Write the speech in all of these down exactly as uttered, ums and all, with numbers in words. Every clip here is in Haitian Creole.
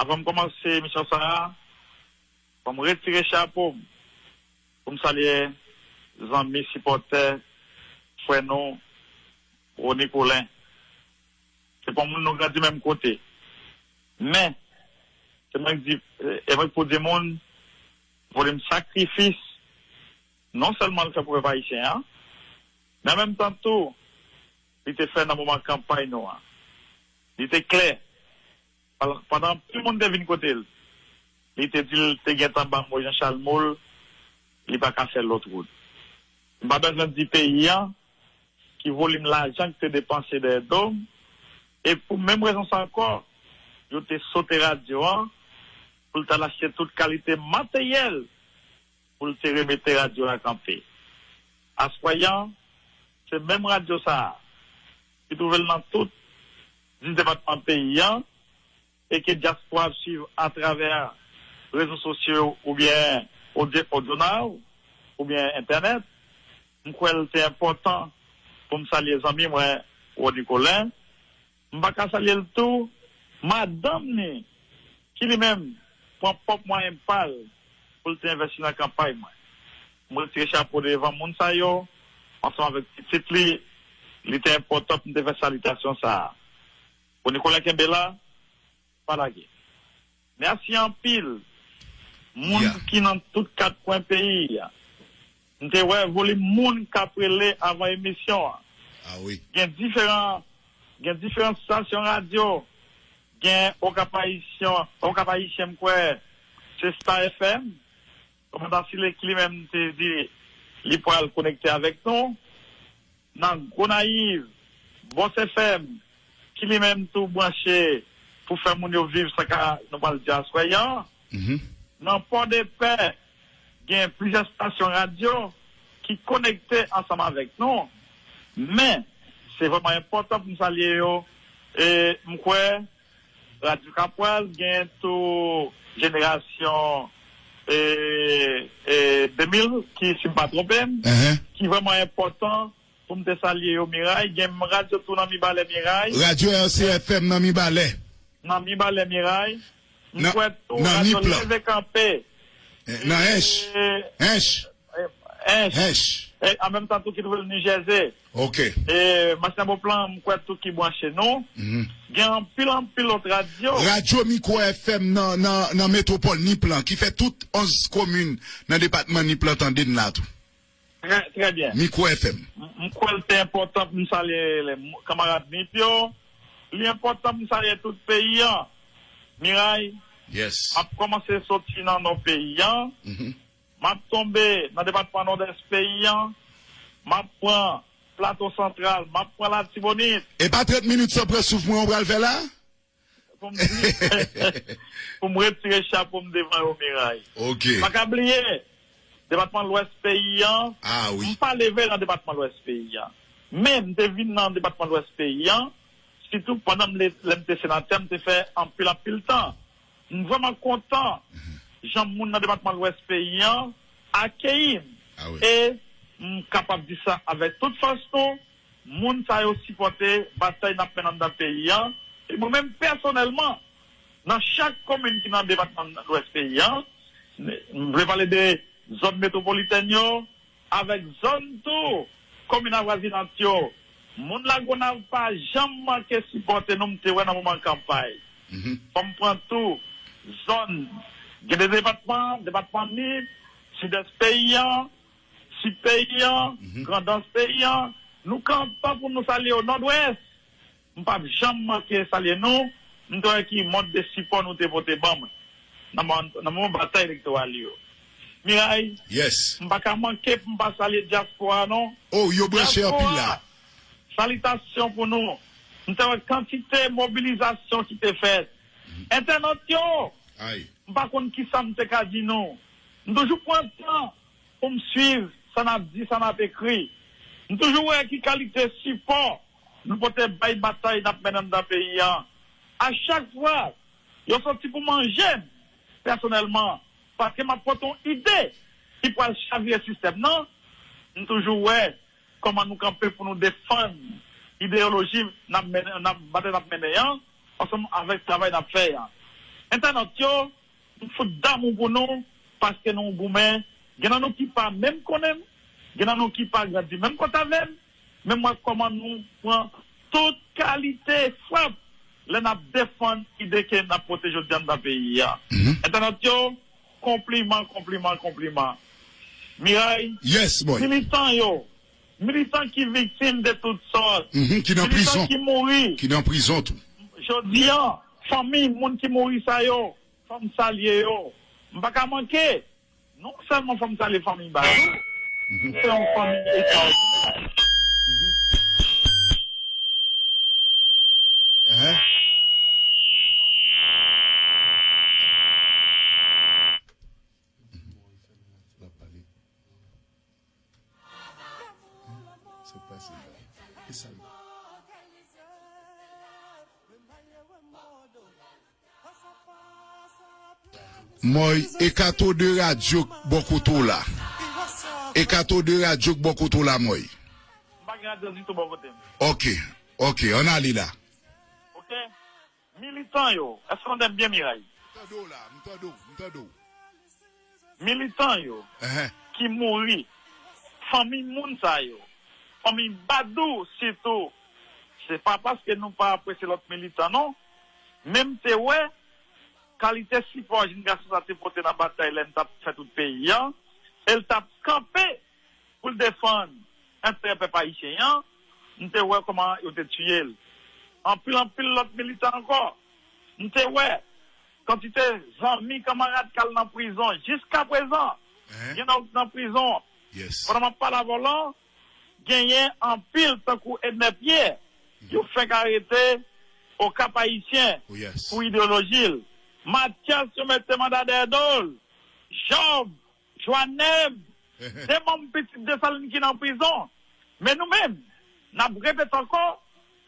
Avan m kòmanse emisyon sa a, fò m retire chapo m pou m salye zanmi, sipòtè, frè nou, Rony Colin. Se pa moun nou grandi menm kote. Men, se mwen k di, e mwen k pou di moun, volim sakrifis, non sèlman l fè pou pèp ayisyen an, men an menm tan tou, li te fè nan moman kanpay nou an. Li te klè. Pandan anpil moun te vin kote l, li te di l te gentan ba Moyiz Jan Chalmoul, li pa ka fè lòt wout. M pa bezwen di peyi an, ki volim lajan ki te depanse dèyè do m, e pou menm rezon sa ankò, yo te sote radyo an pou l t al achte tout kalite materyèl pou l te remete radyo a kanpe. Aswè an, se menm radyo sa a, ki twouve l nan tout dis depatman peyi an, e ke dyaspora ap swiv atravè rezo sosyo oubyen odyo, odyo now, oubyen entènèt, m kwè l te enpòtan pou m salye zanmi mwen, Rony Colin. M pa ka salye l tou, madanm ni, ki li menm pran pwòp mwayen pa l pou l te envèsti nan kanpay mwen. M retire chapo devan moun sa yo, ansanm avèk pitit li, li te enpòtan pou m te fè salitasyon sa a. Rony Colin, kenbe la, pa lage. Mèsi anpil. Moun ki nan tout kat kwen peyi a. M te wè volim moun k ap rele avan emisyon an. Ah wi. Gen diferan, gen diferan stasyon radyo. Gen Okap Ayisyen, Okap Ayisyen, m kwè se Star F M. Kòmandan Sile ki li menm te di li pral konekte avèk nou. Nan Gonayiv, Boss F M, ki li menm tou branche pou fè moun yo viv sa ka nou pral di aswè an. Nan Pòdepè, gen plizyè stasyon radyo ki konekte ansanm avèk nou. Men, se vrèman enpòtan pou m salye yo. E m kwè Radyo Kapwèl gen tou jenerasyon e, e, de mil ki, si m pa twonpe m, ki vrèman enpòtan pou m te salye yo, Miray. Gen radyo tou nan Mibalè, Miray. Radyo R C F M nan Mibalè. Nan Mibalè, Miray. M kwè tou radyo Leve Kanpe. Nan Ench. Ench. Ench. Ench. E an menm tan tou ki twouve l New Jersey. Ok. E Machin Bouplan, m kwè tou ki branche nou. Gen anpil, anpil lòt radyo. Radyo Mikwo F M nan, nan, nan metwopòl Nip lan, ki fè tout onz komin nan depatman Nip lan tande n la tou. Trè, trè byen. Mikwo F M. M, m kwè l te enpòtan pou m salye lè m, kanmarad Nip yo. Li enpòtan pou m salye tout peyi an. Miray. Yes. M ap kòmanse soti nan nò peyi an. M ap tonbe nan depatman Nòdès peyi an. M ap pran Plato Santral. M ap pran Latibonit. E pa trant minit san pran souf mwen ou pral fè la? Pou m di, pou m retire chapo m devan yo, Miray. Ok. Pa ka bliye, depatman Lwès peyi an, ah wi, m pa leve nan depatman Lwès peyi an. Men, m te vin nan depatman Lwès peyi an, sitou pandan m le-, lè m te senatè, m te fè anpil, anpil tan. M vrèman kontan jan moun nan depatman Lwès peyi an akeyi m. Ah wi. E m kapab di sa avèk tout fòs nou, moun sa yo sipòte batay n ap mennen anndan peyi an. E mwen menm pèsonèlman, nan chak komin ki nan depatman Lwès peyi an, m vle pale de zòn metwopolitèn yo, avèk zòn tou, komin avwazinant yo. Moun Lagonav pa janm manke sipòte nou, m te wè nan moman kanpay. Fò m pran tou zòn, gen de depatman, depatman Nip, Sidès peyi an, Sid peyi an, Grandans peyi an, nou kanpe pou nou salye yo, Nòdwès. M p ap janm manke salye nou. M te wè ki mòd de sipò nou te pote ban mwen nan, nan moman batay elektoral yo. Miray, yes, m pa ka manke pou m pa salye dyaspora non. Oh, yo branche anpil la. Dyaspora, salitasyon pou nou. M te wè kantite mobilizasyon ki te fèt. Entènant yo, ay, m pa konn kisa m te ka di nou. M toujou pran tan pou m swiv sa n ap di, sa n ap ekri. M toujou wè ki kalite sipò nou pote bay batay n ap mennen anndan peyi an. A chak fwa, yo soti pou manje m, pèsonèlman, paske m ap pote yon ide ki pral chavire sistèm nan. M toujou wè kòman nou kanpe pou nou defann ideyoloji n ap mennen, n ap, batay n ap mennen an, ansanm avèk travay n ap fè an. Entènant yo, m fout damou pou nou, paske nou goumen. Gen nan nou ki pa menm konnen m, gen nan nou ki pa grandi menm kote avè m, men m wè kòman nou pran tout kalite frap lè n ap defann ide ke n ap pote jodi a anndan peyi a. Entènant yo, konpliman, konpliman, konpliman. Miray, Yes, boy. militan yo, militan ki viktim de tout sòt, Mhm, ki nan militan prizon. ki mouri. Ki nan prizon tou. Jodi a, fanmi moun ki mouri sa yo, fò m salye yo. M pa ka manke. Non sèlman fò m salye fanmi Badou, se yon fanmi ekstraòdinè. Hein? Mòy, ekato de radyo k bò kote w la. Ekato de radyo k bò kote w la, Mòy. M pa gen radyo ditou bò kote m. Ok, ok, ann ale la. Ok. Militan yo, èske w tande m byen, Miray? M tande w la, m tande w, m tande w. Militan yo, Ehe. ki mouri, fanmi moun sa yo, fanmi Badou sitou, se pa paske nou pa apresye lòt militan, non. Men m te wè kalite sipò jenn gason sa te pote nan batay lè n t ap fè tout peyi a, e l t ap kanpe pou l defann enterè pèp ayisyen an, m te wè kòman yo te tiye l. Anpil, anpil lòt militan ankò. M te wè kantite zanmi, kanmarad k al nan prizon. Jiskaprezan, gen nèg nan prizon. Pandan m ap pale avè w lan, genyen anpil tankou Edner Pierre, yo fenk arete Okap Ayisyen pou ideyoloji l. Matyas, yo mete manda dèyè do l. Jòb, Jwanèb, de manm Pitit Desalin ki nan prizon. Men nou menm, n ap repete ankò,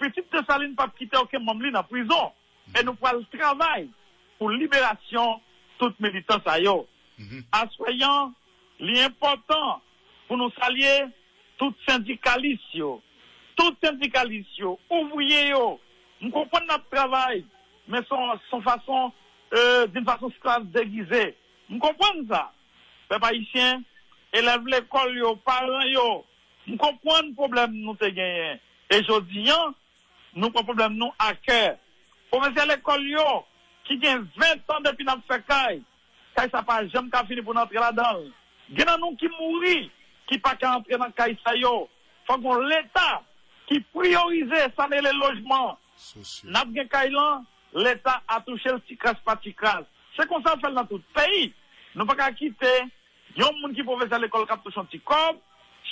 Pitit Desalin p ap kite okenn manm li nan prizon. E nou pral travay pou liberasyon tout militan sa yo. Aswè an, li enpòtan pou nou salye tout sendikalis yo. Tout sendikalis yo, ouvriye yo, m konprann n ap travay, men se yon, se yon fason, euh, d'une façon sklav déguisée. M konprann sa. Pèp ayisyen, elèv lekòl yo, paran yo, m konprann pwoblèm nou te genyen. E jodi a, nou pran pwoblèm nou a kè. Pwofesè lekòl yo, ki gen ven tan depi n ap fè kay, kay sa pa janm ka fini pou n antre ladan l. Gen nan nou ki mouri, ki pa ka antre nan kay sa yo. Fòk gon Leta ki priyorize sa n rele lojman. N ap gen kay lan, Leta a touche l ti kras pa ti kras. Se konsa l fè l nan tout peyi. Nou pa ka kite yon moun ki pwofesè lekòl k ap touche yon ti kòb,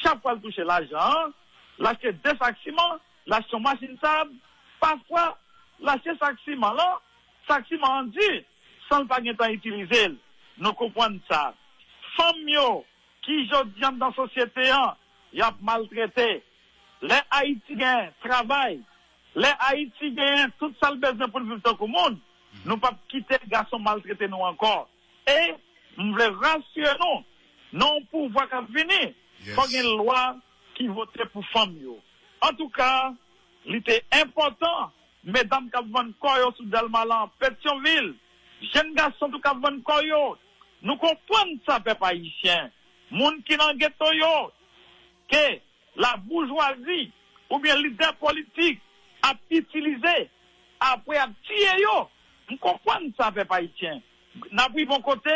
chak fwa l touche lajan an, l achte de sak siman, l achte yon machin sab, pafwa, l achte sak siman lan, sak siman an di, san l pa gentan itilize l. Nou konprann sa. Fanm yo, ki jodi a anndan sosyete an, y ap maltrete. Lè Ayiti gen travay, lè Ayiti gen tout sa l bezwen pou l viv tankou moun, nou p ap kite gason maltrete nou ankò. E m vle rasire nou, nan yon pouvwa k ap vini, fò gen lwa ki vote pou fanm yo. Antouka, li te enpòtan, medam k ap vann kò yo sou Dèlma lan, Petyonvil, jenn gason tou k ap vann kò yo, nou konprann sa, pèp ayisyen. Moun ki nan geto yo, ke laboujwazi oubyen lidè politik ap itilize, apre ap tiye yo. M konprann sa, pèp ayisyen. N ap rive yon kote,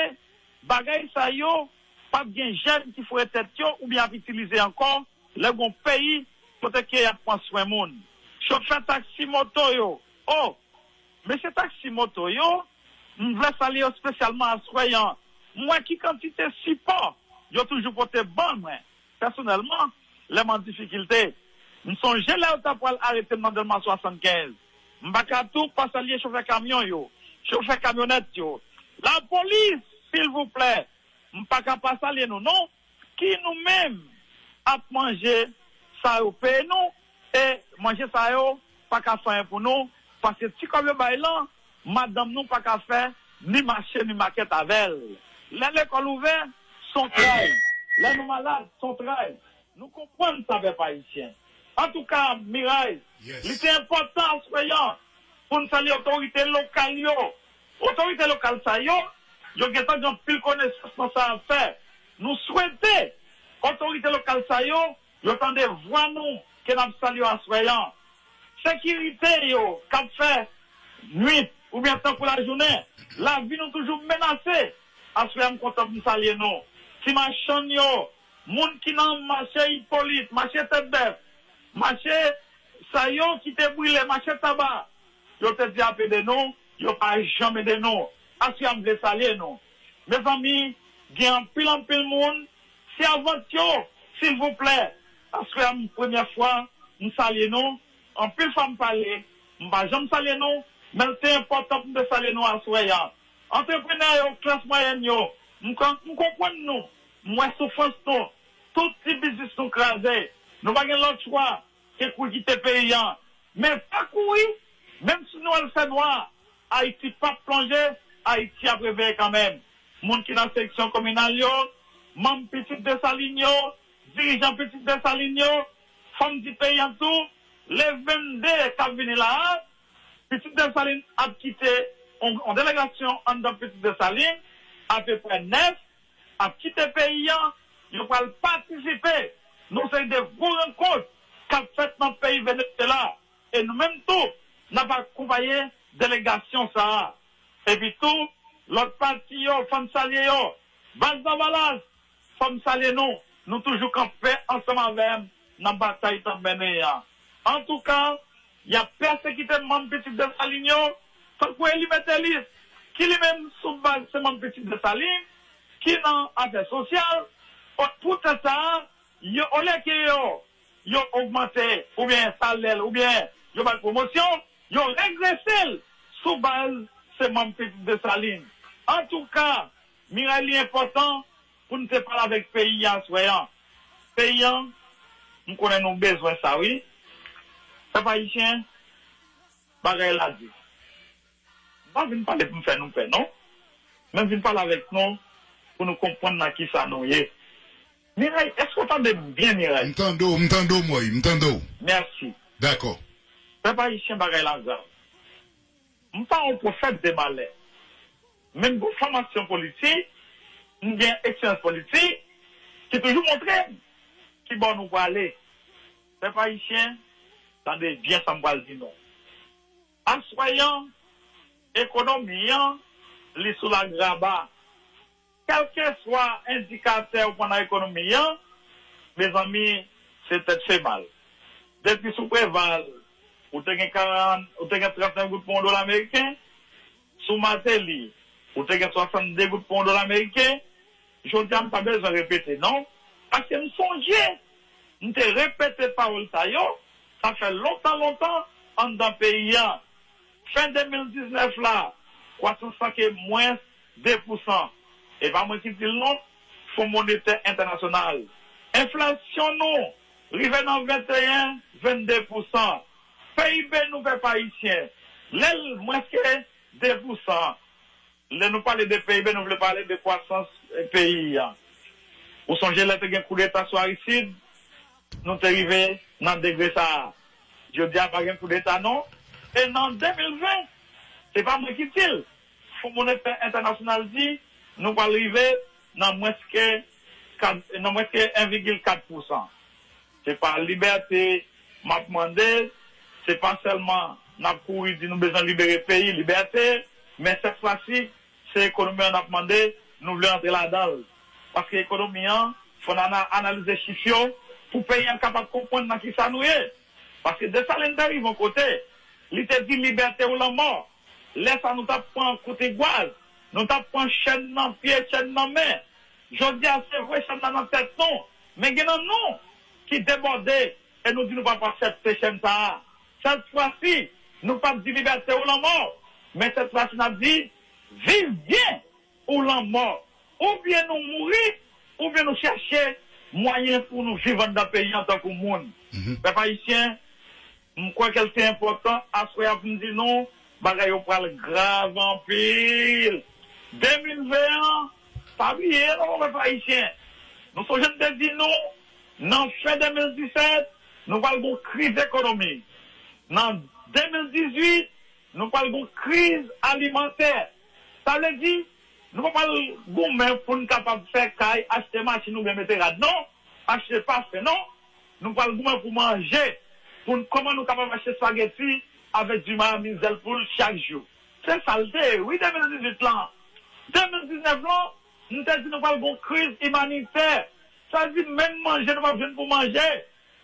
bagay sa yo p ap gen jèn ki foure tèt yo oubyen ap itilize ankò lè gon peyi kote ke y ap pran swen moun. Chofè taksi moto yo, o, mesye taksi moto yo, m vle salye yo espesyalman aswè an. M wè ki kantite sipò yo toujou pote ban mwen. Pèsonèlman, lè m an difikilte, m sonje lè yo ta pral arete m nan Dèlma swasannkenz. M pa ka tou pa salye chofè kamyon yo, chofè kamyonèt yo. Lapolis, silvouplè, m pa ka pa salye nou non. Ki nou menm ap manje sa yo peye nou, e manje sa yo pa ka fè anyen pou nou, paske ti kòb yo bay lan, madanm nou pa ka fè ni mache ni makèt avè l. Lè lekòl ouvè, s on tray. Lè nou malad, s on tray. Nou konprann sa, pèp ayisyen. Antouka, Miray, li te enpòtan aswè an pou n salye otorite lokal yo, Otorite lokal sa yo, yo gentan gen anpil konesans nan sa y ap fè. Nou swete otorite lokal sa yo, yo tande vwa nou ke n ap salye aswè an. Sekirite yo k ap fè nwit oubyen tankou lajounen, lavi nou toujou menase. Aswè a, m kontan pou m salye nou. Ti machann yo, moun ki nan mache Ipolit, mache Tèt Bèf, mache sa yo ki te brile, mache Taba, yo te di y ap ede nou, yo pa janm ede nou. Aswè a, m vle salye nou. Mezanmi, gen anpil, anpil moun, sèvant yo, silvouplè. Aswè a, m premyè fwa, m salye nou. Anpil fwa m pale, m pa janm salye nou, men l te enpòtan pou m te salye nou aswè a. Antreprenè yo, klas mwayèn yo, m kon- m konprann nou. M wè soufrans nou. Tout ti biznis nou kraze. Nou pa gen lòt chwa ke kouri kite peyi a. Men pa kouri, menm si nou al fè nwa, Ayiti p ap plonje, Ayiti ap reveye kanmenm. Moun ki nan seksyon kominal yo, manm Pitit Desalin yo, dirijan Pitit Desalin yo, fò m di peyi a tou, le vennde k ap vini la a, Pitit Desalin ap kite yon, yon delegasyon anndan Pitit Desalin, apeprè nèf, ap kite peyi a, yo pral patisipe nan yon seri de gwo rankont k ap fèt nan peyi Venezuela. E nou menm tou, n ap akonpaye delegasyon sa a. Epi tou, lòt pati yo, fò n salye yo. Baz Lavalas, fò m salye nou. Nou toujou kanpe ansanm avè m nan batay n ap mennen an. Antouka, y ap pèsekite manm Pitit Desalin yo, tankou Eli Metèlis, ki li menm sou baz se manm Pitit Desalin, ki nan afè sosyal, poutèt sa a, yo, olye ke yo, yo ogmante oubyen salè l oubyen yo ba l pwomosyon, yo regrese l sou baz se manm Pitit Desalin. Antouka, Miray, li enpòtan pou n te pale avèk peyi a aswè a. Peyi a, m konnen nou bezwen sa, wi. Pèp ayisyen, bagay la di. M pa vin pale pou m fè nou pè, non. Men m vin pale avèk nou pou nou konprann nan kisa nou ye. Miray, èske w tande m byen, Miray? M tande w, m tande w, Moy, m tande w. Mèsi. Dakò. Pèp ayisyen, bagay la grav. M pa yon pwofèt de malè. Men m gen fòmasyon politik, m gen eksperyans politik ki toujou montre m ki bò nou prale. Pèp ayisyen, tande byen sa m pral di nou. Aswè an, ekonomi an, li sou lagraba. Kèlkeswa endikatè ou pran nan ekonomi an, mezanmi, se tèt fè mal. Depi sou Preval, ou te gen karant, ou te gen tranntenav goud pou yon dola ameriken. Sou Martelly, ou te gen swasannde goud pou yon dola ameriken. Jodi a, m pa bezwen repete, non. Paske m sonje, m te repete pawòl sa yo, sa fè lontan, lontan, anndan peyi a. Fen de mil diznèf la, kwasans lan ke mwens de pousan. E pa mwen ki di l non, Fon Monetè Entènasyonal. Enflasyon nou rive nan venteyen, vennde pousan. P I B nou, pèp ayisyen, lè l mwens ke de pousan. Lè nou pale de P I B, nou vle pale de kwasans, eh, peyi a. Ou sonje lè te gen koudeta sou Aristide, nou te rive nan degre sa a. Jodi a pa gen koudeta non. E nan de mil ven, se pa mwen ki di l, Fon Monetè Entènasyonal di nou pral rive nan mwens ke kat, nan mwens ke en vigil kat pousan. Se pa libète m ap mande, se pa sèlman n ap kouri di nou bezwen libere peyi, libète, men sèt fwa si, se ekonomi an n ap mande, nou vle antre ladan l. Paske ekonomi an, fò n ana-, analize chif yo pou peyi an kapab konprann nan kisa nou ye. Paske Desalin te rive yon kote, li te di libète ou lanmò. Lè sa a nou t ap pran kout rigwaz, nou t ap pran chèn nan pye, chèn nan men. Jodi a, se vre, chèn nan nan tèt nou, men gen nan nou ki debòde e nou di nou p ap aksepte chèn sa a. Sèt fwa si, nou p ap di libète ou lanmò, men sèt fwa si n ap di viv byen ou lanmò. Oubyen nou mouri, oubyen nou chèche mwayen pou nou viv anndan peyi an tankou moun. Pèp ayisyen, m kwè ke l te enpòtan aswè a pou m di nou, bagay yo pral grav anpil. De mil ven an, pa bliye non, pèp ayisyen. Nou sonje m te di nou, nan fen de mil disèt, nou pral gon kriz ekonomik. Nan de mil dizuit, nou pral gon kriz alimantè. Sa vle di, nou pa pral goumen pou n kapab fè kay, achte machin oubyen mete rad non, achte pafen non. Nou pral goumen pou manje, pou n, kòman nou kapab achte espageti avèk di Miami, zèl poul chak jou. Se sa l te ye, wi, de mil dizuit lan. De mil diznèf lan, m te di nou pral gon kriz imanitè. Sa vle di menm manje nou p ap jwenn pou manje.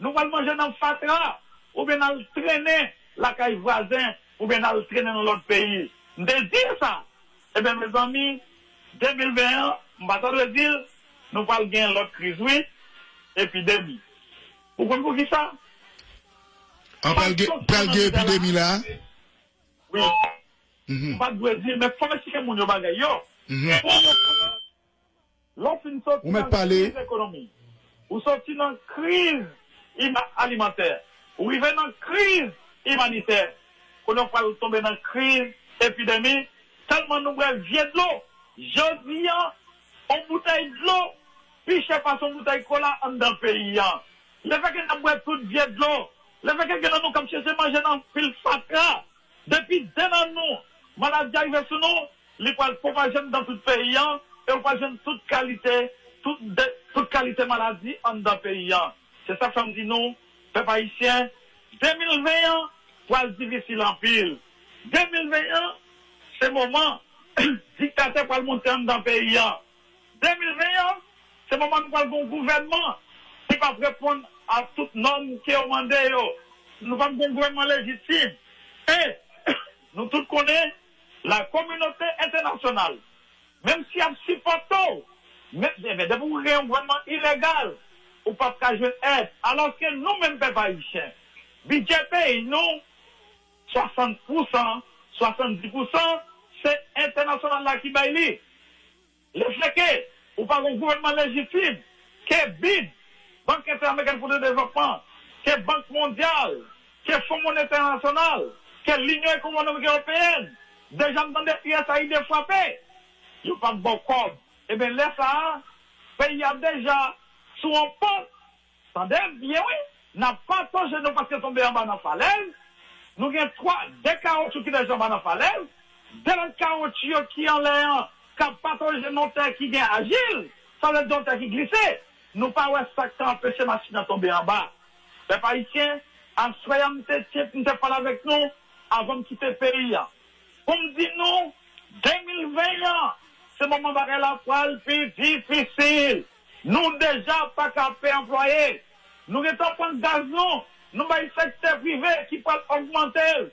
Nou pral manje nan fatra, oubyen n al trennen lakay vwazen, oubyen n al trennen nan lòt peyi. M te di sa. Ebyen, mezanmi, de mil ven an, m pa ta dwe di l, nou pral gen lòt kriz, wi, epidemi. Ou konn poukisa? An pral gen, pral gen epidemi la? Wi. M pa t dwe di, men fò m eksplike moun yo bagay yo. Pou yo konnen, lè w fin soti nan kriz ekonomik, ou soti nan kriz ima-, alimantè, ou rive nan kriz imanitè, kounye a w pral tonbe nan kriz epidemi, tèlman nou bwè vye dlo. Jodi a, yon boutèy dlo pi chè pase yon boutèy kola anndan peyi a. Lefètke n ap bwè tout vye dlo, lefètke gen nan nou k ap chèche manje nan pil fatra, depi de nan nou, maladi a rive sou nou, li pral pwopaje anndan tout peyi a, e ou pral jwenn tout kalite, tout de, tout kalite maladi anndan peyi a. Se sa k fè m di nou, pèp ayisyen, de mil ven an pral difisil anpil. De mil ven an, se moman diktatè pral monte anndan peyi a. De mil ven an, se moman nou pral gen yon gouvènman ki p ap reponn a tout nòm ke yo mande yo. Nou p ap gen yon gouvènman lejitim. E nou tout konnen, lakominote entènasyonal, menm si y ap sipòte w, men, men depi w gen yon gouvènman ilegal, ou p ap ka jwenn èd. Alòske nou menm pèp ayisyen, bidjè peyi nou, swasant pousan, swasanndis pousan, se entènasyonal la ki bay li. Lefètke ou pa gen yon gouvènman lejitim, ke bid, Bank Entèamerikèn pou Devlopman, ke Bank Mondyal, ke Fon Monetè Entènasyonal, ke Linyon Ekonomik Ewopeyèn, deja m tande U S A I D frape, yo p ap ba w kòb. Ebyen, lè sa a, peyi a deja sou yon pant. Tande byen, wi. N ap patoje nou paske tonbe anba nan falèz. Nou gen twa, de kawotchou ki deja anba nan falèz. De lòt kawotchou yo ki anlè an k ap patoje nan yon tè ki gen ajil, sa vle di yon tè ki glise. Nou pa wè sa k ka anpeche machin nan tonbe anba. Pèp ayisyen, aswè a m te tyenp, m te pale avèk nou avan m kite peyi a. Pou m di nou, de mil ven an, se moman bagay la pral pi difisil. Nou deja pa ka peye anplwaye. Nou gentan pran gaz nou, nou bay sektè prive ki pral ogmante l.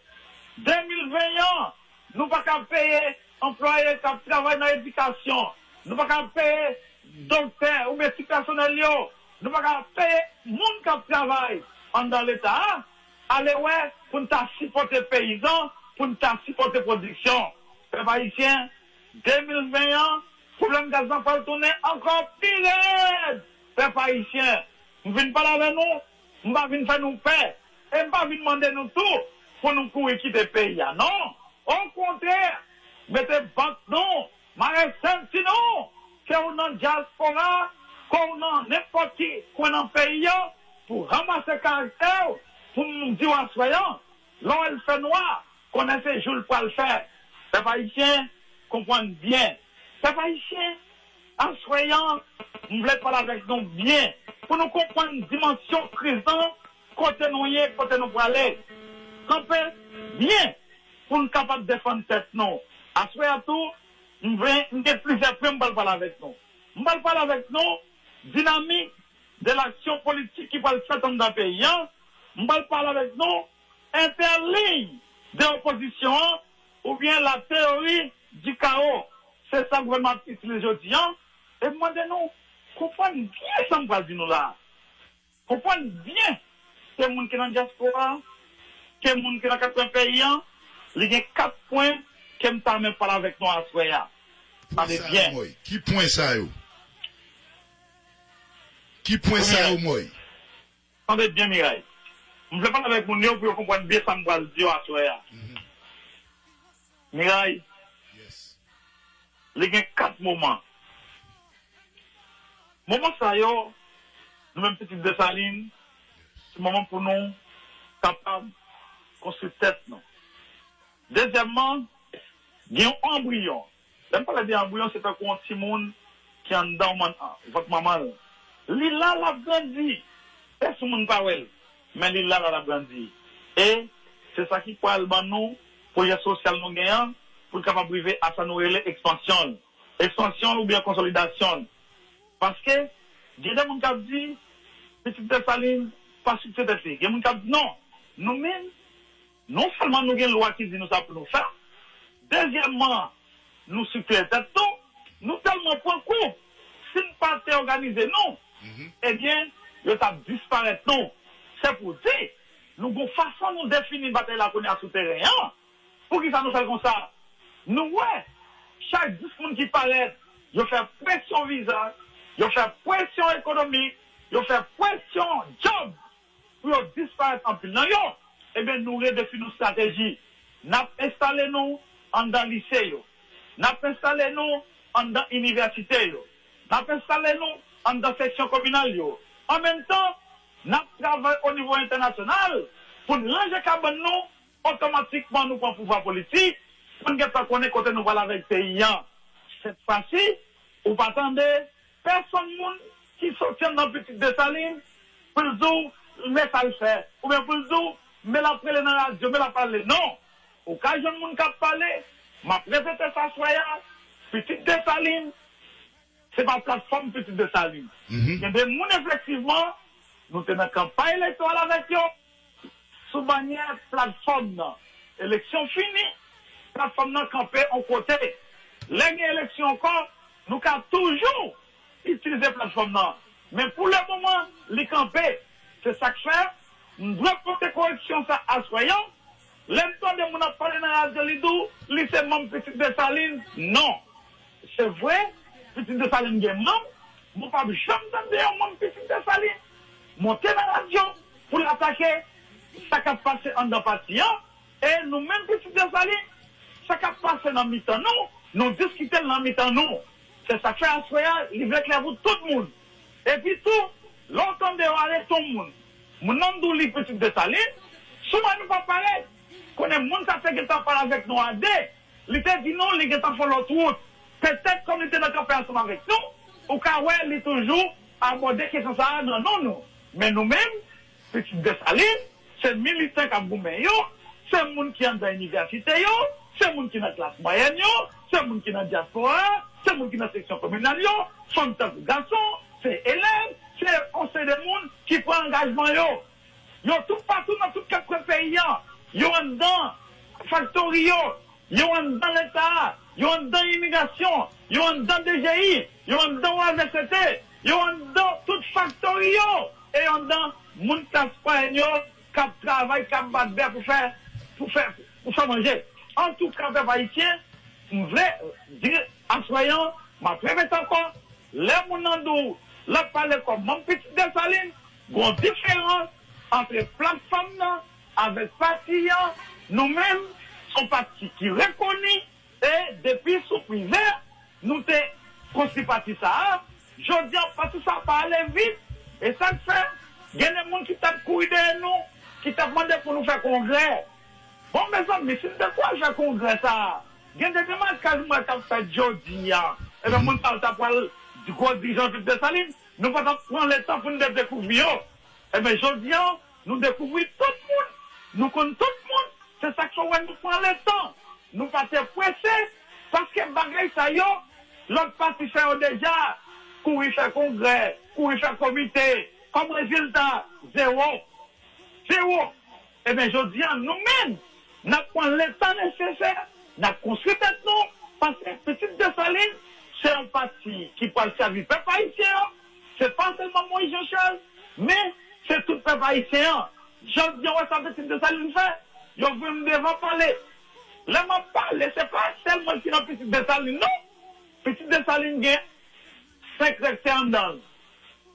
De mil ven an, nou pa ka peye anplwaye k ap travay nan edikasyon. Nou pa ka peye doktè oubyen ti pèsonèl yo. Nou pa ka peye moun k ap travay anndan Leta a. Ale wè pou n ta sipòte peyizan, pou n ta sipòte pwodiksyon. Pèp ayisyen, de mil ven an, pwoblèm gaz lan pral tounen ankò pi rèd. Pèp ayisyen, m vin pale avè nou, m pa vin fè nou pè, e m pa vin mande nou tou pou nou kouri kite peyi a, non. Okontrè, mete bant nou, mare senti nou, ke w nan dyaspora, ke w nan nenpòt ki kwen nan peyi a, pou ranmase karaktè w, pou m di w aswè an, lè w wè l fè nwa, konnen se jou l pral fè. Pèp ayisyen, konprann byen. Pèp ayisyen, aswè an, m vle pale avèk nou byen, pou nou konprann dimansyon kriz lan, kote nou ye, kote nou prale. Kanpe byen, pou n kapab defann tèt nou. Aswè a tou, m vle, m gen plizyè pwen m pral pale avèk nou. M pral pale avèk nou, dinamik de laksyon politik ki pral fèt anndan peyi a. M pral pale avèk nou, entèliy de opozisyon an, oubyen la théorie du chaos. Se sa gouvènman ap itilize jodi a. E m mande nou, konprann byen sa m pral di nou la a. Konprann byen, ke moun ki nan dyaspora, ke moun ki nan kat kwen peyi a, li gen kat pwen ke m ta renmen pale avèk nou aswè a. Tande byen. Ki pwen sa yo, Moy? Ki pwen sa yo, Moy? Tande byen, Miray. M vle pale avèk moun yo pou yo konprann byen sa m pral di yo aswè a. Miray, li gen kat moman. Moman sa yo, nou menm pitit Desalin, se moman pou nou kapab konstwi tèt nou. Dezyèmman, gen yon anbriyon Lè m pale de anbriyon, se tankou yon timoun ki anndan yon mann- vant manman l. Li la, l ap grandi. Pèsonn moun pa wè l, men li la, l ap grandi. E se sa ki pral ban nou pwojè sosyal nou gen an, pou l kapab rive a sa nou rele ekspansyon l. Ekspansyon l oubyen konsolidasyon l. Paske, gen de moun k ap di, Pitit Desalin pa strikte tèt li. Gen moun k ap di, non, nou menm, non sèlman nou gen lwa ki di nou sa pou nou fè, dezyèmman, nou strikte tèt nou, nou tèlman pran kou, si n pa te òganize nou, ebyen, yo t ap disparèt nou. Se pou di, nou gon fason nou defini batay la kounye a sou teren an. Poukisa nou fè l konsa? Nou wè, chak dis moun ki parèt, yo fè presyon viza, yo fè presyon ekonomik, yo fè presyon djòb pou yo disparèt anpil nan yo. Ebyen, nou redefini yon estrateji. N ap enstale nou anndan lise yo. N ap enstale nou anndan inivèsite yo. N ap enstale nou anndan seksyon kominal yo. An menm tan, n ap travay o nivo entènasyonal pou n ranje kabann nou, otomatikman nou pran pouvwa politik pou n gentan konnen kote nou pral avèk peyi an. Sèt fwa si, ou pa tande pèsonn moun ki soti anndan Pitit Desalin pou l di w men sa l fè, oubyen pou l di w men l ap rele nan radyo, men l ap pale. Non! Ou ka jwenn moun k ap pale, m ap repete sa aswè a, Pitit Desalin, se pa platfòm Pitit Desalin. Gen de moun, efektivman, nou te nan kanpay elektoral avèk yo, sou banyè platfòm nan. Eleksyon fini, platfòm nan kanpe yon kote. Lè gen eleksyon ankò, nou ka toujou itilize platfòm nan. Men pou le moman, li kanpe. Se sa k fè, m dwe pote koreksyon sa aswè an. Lè m tande moun ap pale nan radyo, li di w li se manm Pitit Desalin. Non. Se vre, Pitit Desalin gen manm, men w p ap janm tande yon manm Pitit Desalin monte nan radyo pou l atake sa k ap pase anndan pati an. E nou menm Pitit Desalin, sa k ap pase nan mitan nou, nou diskite l nan mitan nou. Se sa k fè aswè a, li vle klè pou tout moun. Epi tou, lè w tande yo arete yon moun, moun nan di w li Pitit Desalin, si w wè nou pa parèt, konnen moun sa te gentan pale avèk nou a de, li te di nou li gentan fè yon lòt wout. Petèt kòm li te nan kanpe ansanm avèk nou, ou ka wè li toujou abòde kesyon sa a nan non nou. Men nou menm, Pitit Desalin, se militan k ap goumen yo, se moun ki anndan inivèsite yo, se moun ki nan klas mwayèn yo, se moun ki nan dyaspora a, se moun ki nan seksyon kominal yo, fanm tankou gason, se elèv, se yon seri de moun ki pran angajman yo. Yo toupatou nan tout kat kwen peyi an. Yo anndan faktori yo. Yo anndan Leta a. Yo anndan imigrasyon. Yo anndan D G I. Yo anndan O A V C T. Yo anndan tout faktori yo. E yo anndan moun klas mwayèn yo k ap travay, k ap bat bè pou fè, pou fè, pou fè manje. Antouka, pèp ayisyen, m vle di aswè an, m ap repete ankò, lè moun nan di w l ap pale kòm manm Pitit Desalin, gon diferans ant platfòm nan avèk pati an. Nou menm, se yon pati ki rekoni, e depi sou Privè, nou te konstwi pati sa a. Jodi an, pati sa a pa ale vit. E sa k fè, gen de moun ki t ap kouri dèyè nou, ki t ap mande pou nou fè kongrè. Bon, mezanmi, si n te pral fè kongrè sa a, gen de demakaj m wè k ap fèt jodi a. Ebyen, moun sa yo ta pral gwo dirijan Pitit Desalin, nou pa t ap pran letan pou n te dekouvri yo. Ebyen, jodi a, nou dekouvri tout moun. Nou konn tout moun. Se sa k fè w wè nou pran letan. Nou pa te prese, paske bagay sa yo, lòt pati fè yo deja. Kouri fè kongrè, kouri fè komite. Kòm rezilta, zewo. Zewo. Ebyen, jodi a, nou menm, n ap pran letan nesesè, n ap konstwi tèt nou, paske Pitit Desalin, se yon pati ki pral sèvi pèp ayisyen an, se pa sèlman Moyiz Jan Chal, men se tout pèp ayisyen an. Jodi a, w wè sa Pitit Desalin fè, yo voye m devan pale. Lè m ap pale, se pa sèl mwen ki nan Pitit Desalin, non. Pitit Desalin gen senk rèktè anndan l.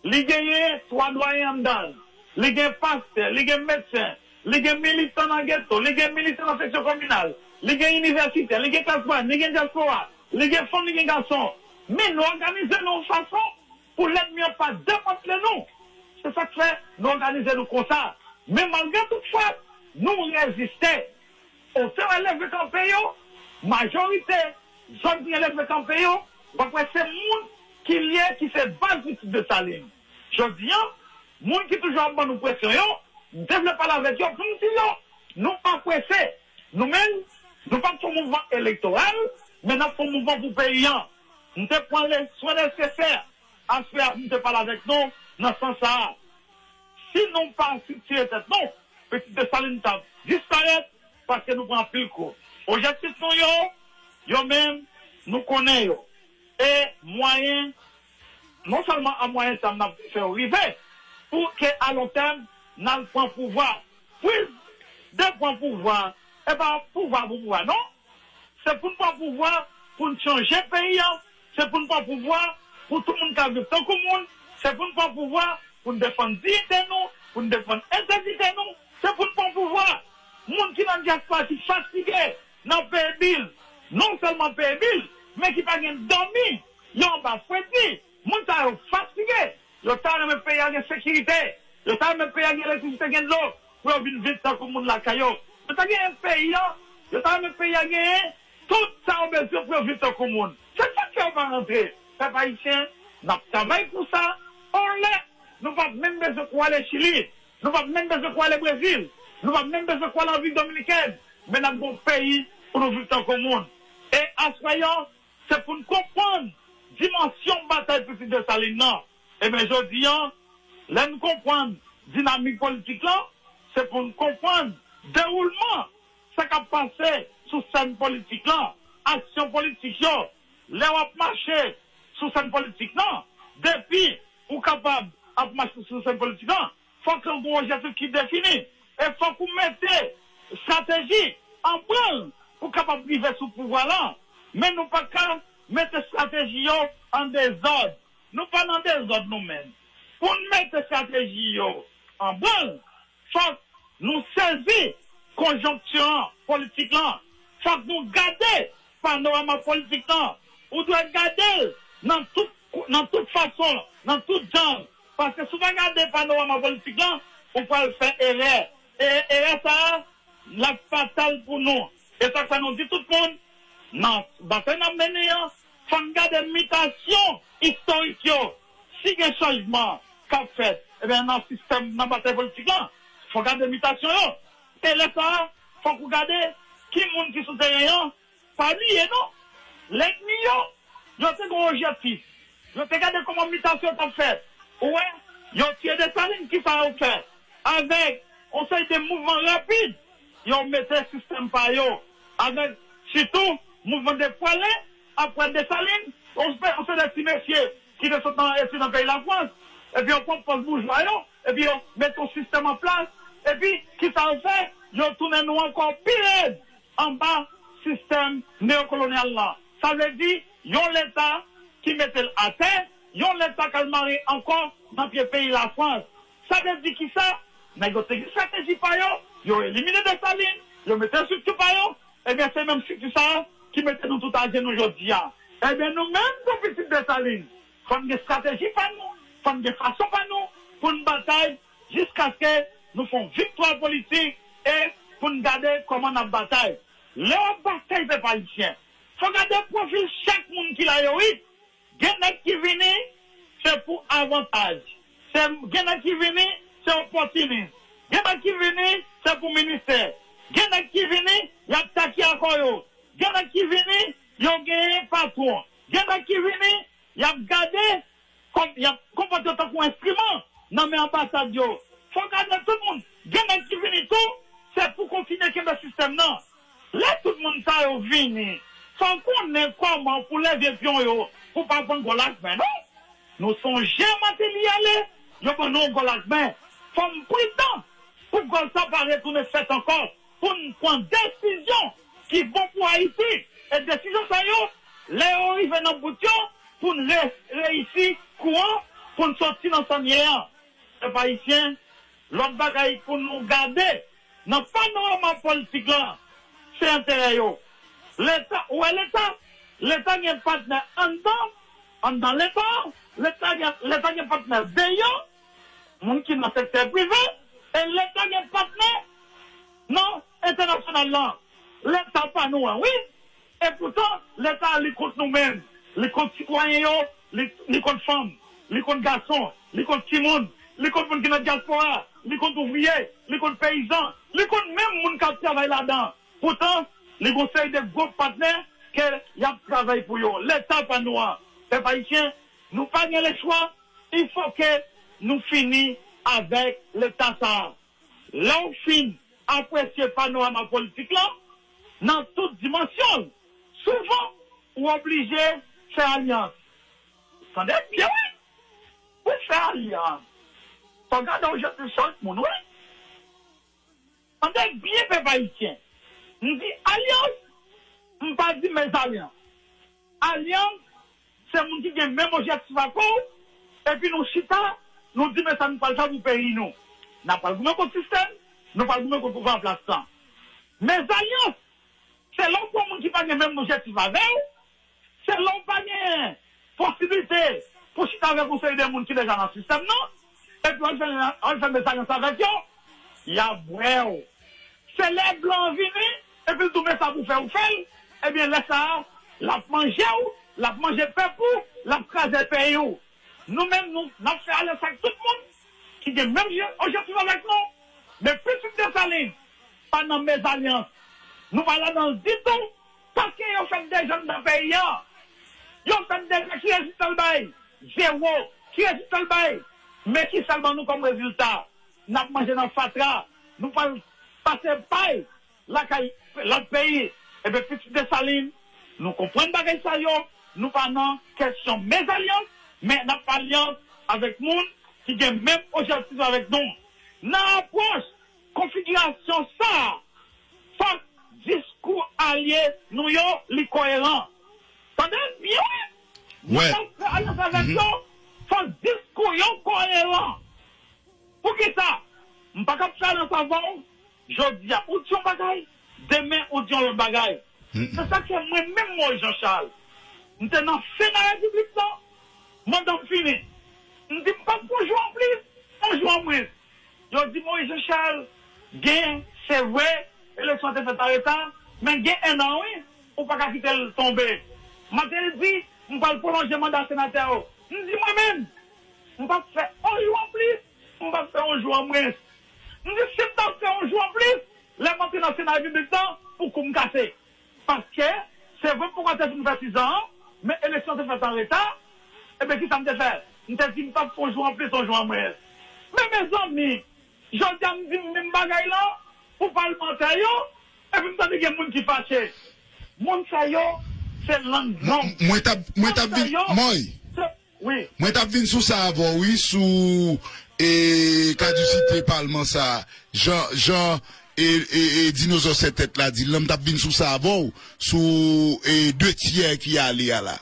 Li genyen twa dwayen anndan l. Li gen pastè, li gen medsen, li gen militan nan geto, li gen militan nan seksyon kominal, li gen inivèsitè, li gen klas mwayèn, li gen dyaspora, li gen fanm, li gen gason. Men nou òganize nou yon fason pou lènmi an pa demantle nou. Se sa k fè nou òganize nou konsa. Men malgre tout frap, nou reziste. Otè yo leve kanpe yo, majorite Zòn ki gen leve kanpe yo, w ap wè se moun ki l ye ki se baz Pitit Desalin. Jodi a, moun ki toujou ap ban nou presyon yo, m te vle pale avèk yo pou m di yo, nou pa prese. Nou menm, nou p ap fè yon mouvman elektoral, men n ap fè yon mouvman pou peyi a. M te pran le swen nesesè, aswè a m te pale avèk nou nan sans sa a. Si nou pa estrikti tèt nou, Pitit Desalin t ap disparèt paske nou pran anpil kou. Objektif nou yo, yo menm, nou konnen yo. E mwayen, non sèlman a mwayen tèm n ap fè yo rive, pou ke a lon tèm, n al pran pouvwa. Priz de pran pouvwa, e pa pouvwa pou pouvwa, non. Se pou n pran pouvwa pou n chanje peyi a. Se pou n pran pouvwa pou tout moun ka viv tankou moun. Se pou n pran pouvwa pou n defann diyite nou, pou n defann entegrite nou. Se pou n pran pouvwa. Moun ki nan dyaspora ki fatige, nan peye bil, non sèlman peye bil, men ki pa gen dòmi, yo anba fredi. Moun sa yo fatige. Yo ta renmen peyi a gen sekirite. Yo ta renmen peyi a gen elektrisite, gen dlo, pou yo vin viv tankou moun lakay yo. Yo ta gen peyi a, yo ta renmen peyi a genyen tout sa yo bezwen pou yo viv tankou moun. Se sa k fè yo pa rantre. Pèp ayisyen, n ap travay pou sa. On lè, nou p ap menm bezwen kou ale Chili. Nou p ap menm bezwen kou ale Brezil. Nou p ap menm bezwen kou ale Repiblik Dominikèn. Men n ap gen yon peyi pou nou viv tankou moun. E aswè a, se pou n konprann dimansyon batay Pitit Desalin nan. Ebyen, jodi a, lè n konprann dinamik politik lan, se pou n konprann dewoulman sa k ap pase sou sèn politik lan, aksyon politik yo. Lè w ap mache sou sèn politik lan, depi ou kapab ap mache sou sèn politik lan, fòk ou gen yon objektif ki defini. E fòk ou mete estrateji an branl pou w kapab rive sou pouvwa lan. Men nou pa ka mete estrateji yo an dezòd. Nou pa nan dezòd nou menm. Pou n mete estrateji yo an branl, fòk nou sezi konjonkti an politik lan. Fòk nou gade panorama politik lan. Ou dwe gade l nan tout, nan tout fason, nan tout jan. Paske si w pa gade panorama politik lan, ou pral fè erè. E erè sa a, l ap fatal pou nou. E sa k fè nou di tout moun, nan batay n ap mennen an, fò n gade mitasyon istorik yo. Si gen chanjman k ap fèt, ebyen, nan sistèm, nan batay politik lan, fò gade mitasyon yo. E lè sa a, fòk ou gade ki moun ki sou teren an, pa bliye non, lènmi yo, yo te gen yon objektif. Yo te gade kòman mitasyon t ap fèt. Ou wè, yo tiye Desalin, kisa yo fè? Avèk yon seri de mouvman rapid, yo mete sistèm pa yo. Avèk sitou mouvman de Pwalen, apre Desalin, yon se-, yon seri de ti mesye ki te sot nan etid nan peyi Lafrans, epi yo pran pòz boujwa yo, epi yo mete yon sistèm an plas, epi kisa yo fè? Yo tounen nou ankò pi rèd anba sistèm neyokolonyal lan. Sa vle di, yon Leta ki mete l atè, yon Leta k al mare ankò nan pye peyi Lafrans. Sa vle di kisa? Nèg yo te gen estrateji pa yo, yo elimine Desalin, yo mete estrikti pa yo, ebyen, se menm estrikti sa a ki mete nou tout ajenou jodi a. Ebyen, nou menm, pou Pitit Desalin, fò n gen estrateji pa nou, fò n gen fason pa nou pou n batay jiskaske nou fè yon viktwa politik e pou n gade kòman n ap batay. Lè w ap batay, pèp ayisyen, fò gade pwofil chak moun ki la yo, wi. Gen nèg ki vini, se pou avantaj. Se, gen nèg ki vini, se opòtinis. Gen nèg ki vini, se pou ministè. Gen nèg ki vini, y ap takye akò yo. Gen nèg ki vini, yo genyen patwon. Gen nèg ki vini, y ap gade kòm y ap konpòte yo tankou enstriman nan men anbasad yo. Fò gade tout moun. Gen nèg ki vini tou, se pou kontinye kenbe sistèm nan. Lè tout moun sa yo vini, fò w konnen kòman pou leve pyon yo, pou pa pran gòl ak men, non? Nou sonje Martelly ale, yo ban nou yon gòl ak men. Fò n pridan pou gòl sa pa retounen fèt ankò, pou n pran desizyon ki bon pou Ayiti. E desizyon sa yo, lè yo rive nan bout yo, pou n re-, reyisi kou an, pou n soti nan sa n ye an. Pèp ayisyen, lòt bagay pou nou gade nan panorama politik la, se enterè yo. Leta, ou wè Leta, Leta gen patnè anndan, anndan Leta, Leta gen, Leta gen patnè deyò, moun ki nan sektè prive, e Leta gen patnè nan entènasyonal lan. Leta pa nou an, wi. Epoutan, Leta li kont nou menm, li kont sitwayen yo, li, li kont fanm, li kont gason, li kont timoun, li kont moun ki nan dyaspora, li kont ouvriye, li kont peyizan, li kont menm moun k ap travay ladan. Poutan, li gon seri de gwo patnè ke y ap travay pou yo. Leta pa nou an, pèp ayisyen, nou pa gen lechwa, il fo ke nou fini avèk Leta sa a. Lè w fin apresye panorama politik lan nan tout dimansyon l, souvan ou oblije fè alyans. Tande byen wi, pou fè alyans, fò w gade objektif chak moun wi. Tande byen pèp ayisyen, m di alyans, m pa di mezalyans. Alyans, se moun ki gen menm objektif ak ou, epi nou chita, nou di men sa nou pral fè pou peyi nou. N ap pral goumen kont sistèm, nou pral goumen kont pouvwa an plas lan. Mezalyans, se lè w pran moun ki pa gen menm objektif avè w, se lè w pa gen posiblite pou chita avèk yon seri de moun ki deja nan sistèm nan, epi w al fè, w al fè mezalyans avèk yo, y a bwè w. Se lè blan an vini, epi l di w men sa pou fè, ou fè l, ebyen lè sa a, l ap manje w, l ap manje pèp ou, l ap kraze peyi w. Nou menm, nou, n ap fè alyans ak tout moun ki gen menm je- objektif avèk nou. Men pitit Desalin pa nan mezalyans. Nou pa ladan l ditou, paske yo fè deja anndan peyi a. Yo fè deja, ki rezilta l bay? Zewo. Ki rezilta l bay? Men kisa l ban nou kòm rezilta? N ap manje nan fatra, nou pral pase pay lakay lòt peyi. Ebyen, pitit Desalin, nou konprann bagay sa yo, nou pa nan kesyon mezalyans, men n ap alyans avèk moun ki gen menm objektif avèk nou. Nan apwòch konfigirasyon sa a, fòk diskou alye nou yo li koeran. Tande m byen wi. Wè. Lè w fè alyans avèk yo, fòk diskou yo koeran. Poukisa? M pa ka fè alyans avè w. Jodi a, ou di yon bagay, demen ou di yon lòt bagay. Se sa k fè mwen menm Moïse Jean Charles, m te nan Sena Repiblik lan, manda m fini. M di m p ap pran jou anplis, yon jou anmwens. Yo di Moïse Jean Charles, gen, se vre, eleksyon an te fèt an reta, men gen ennan wi, ou pa ka kite l tonbe. M te di, m pral pwolonje manda senatè yo. M di mwen menm, m p ap fè yon jou anplis, m p ap fè yon jou anmwens. M di si m t ap fè yon jou anplis, lè m antre nan Sena Repiblik lan, pou kou m kase. Paske, se vre m poko te fin fè sizan an, men eleksyon te fèt an reta, ebyen kisa m te fè? M te di m p ap fè yon jou anplis, yon jou anmwens. Men mezanmi, jodi a m di m menm bagay lan pou palmantè yo, epi m tande gen moun ki fache. Moun sa yo, se lang nonm. Mwen t ap, mwen t ap vin, Moy. Wi. Mwen t ap vin sou sa avè w, wi, sou e, kadisite palman sa, jan, jan e, e, e dinozò sèt tèt la di l lan, m t ap vin sou sa avè w, sou e, de tyè ki ale a la.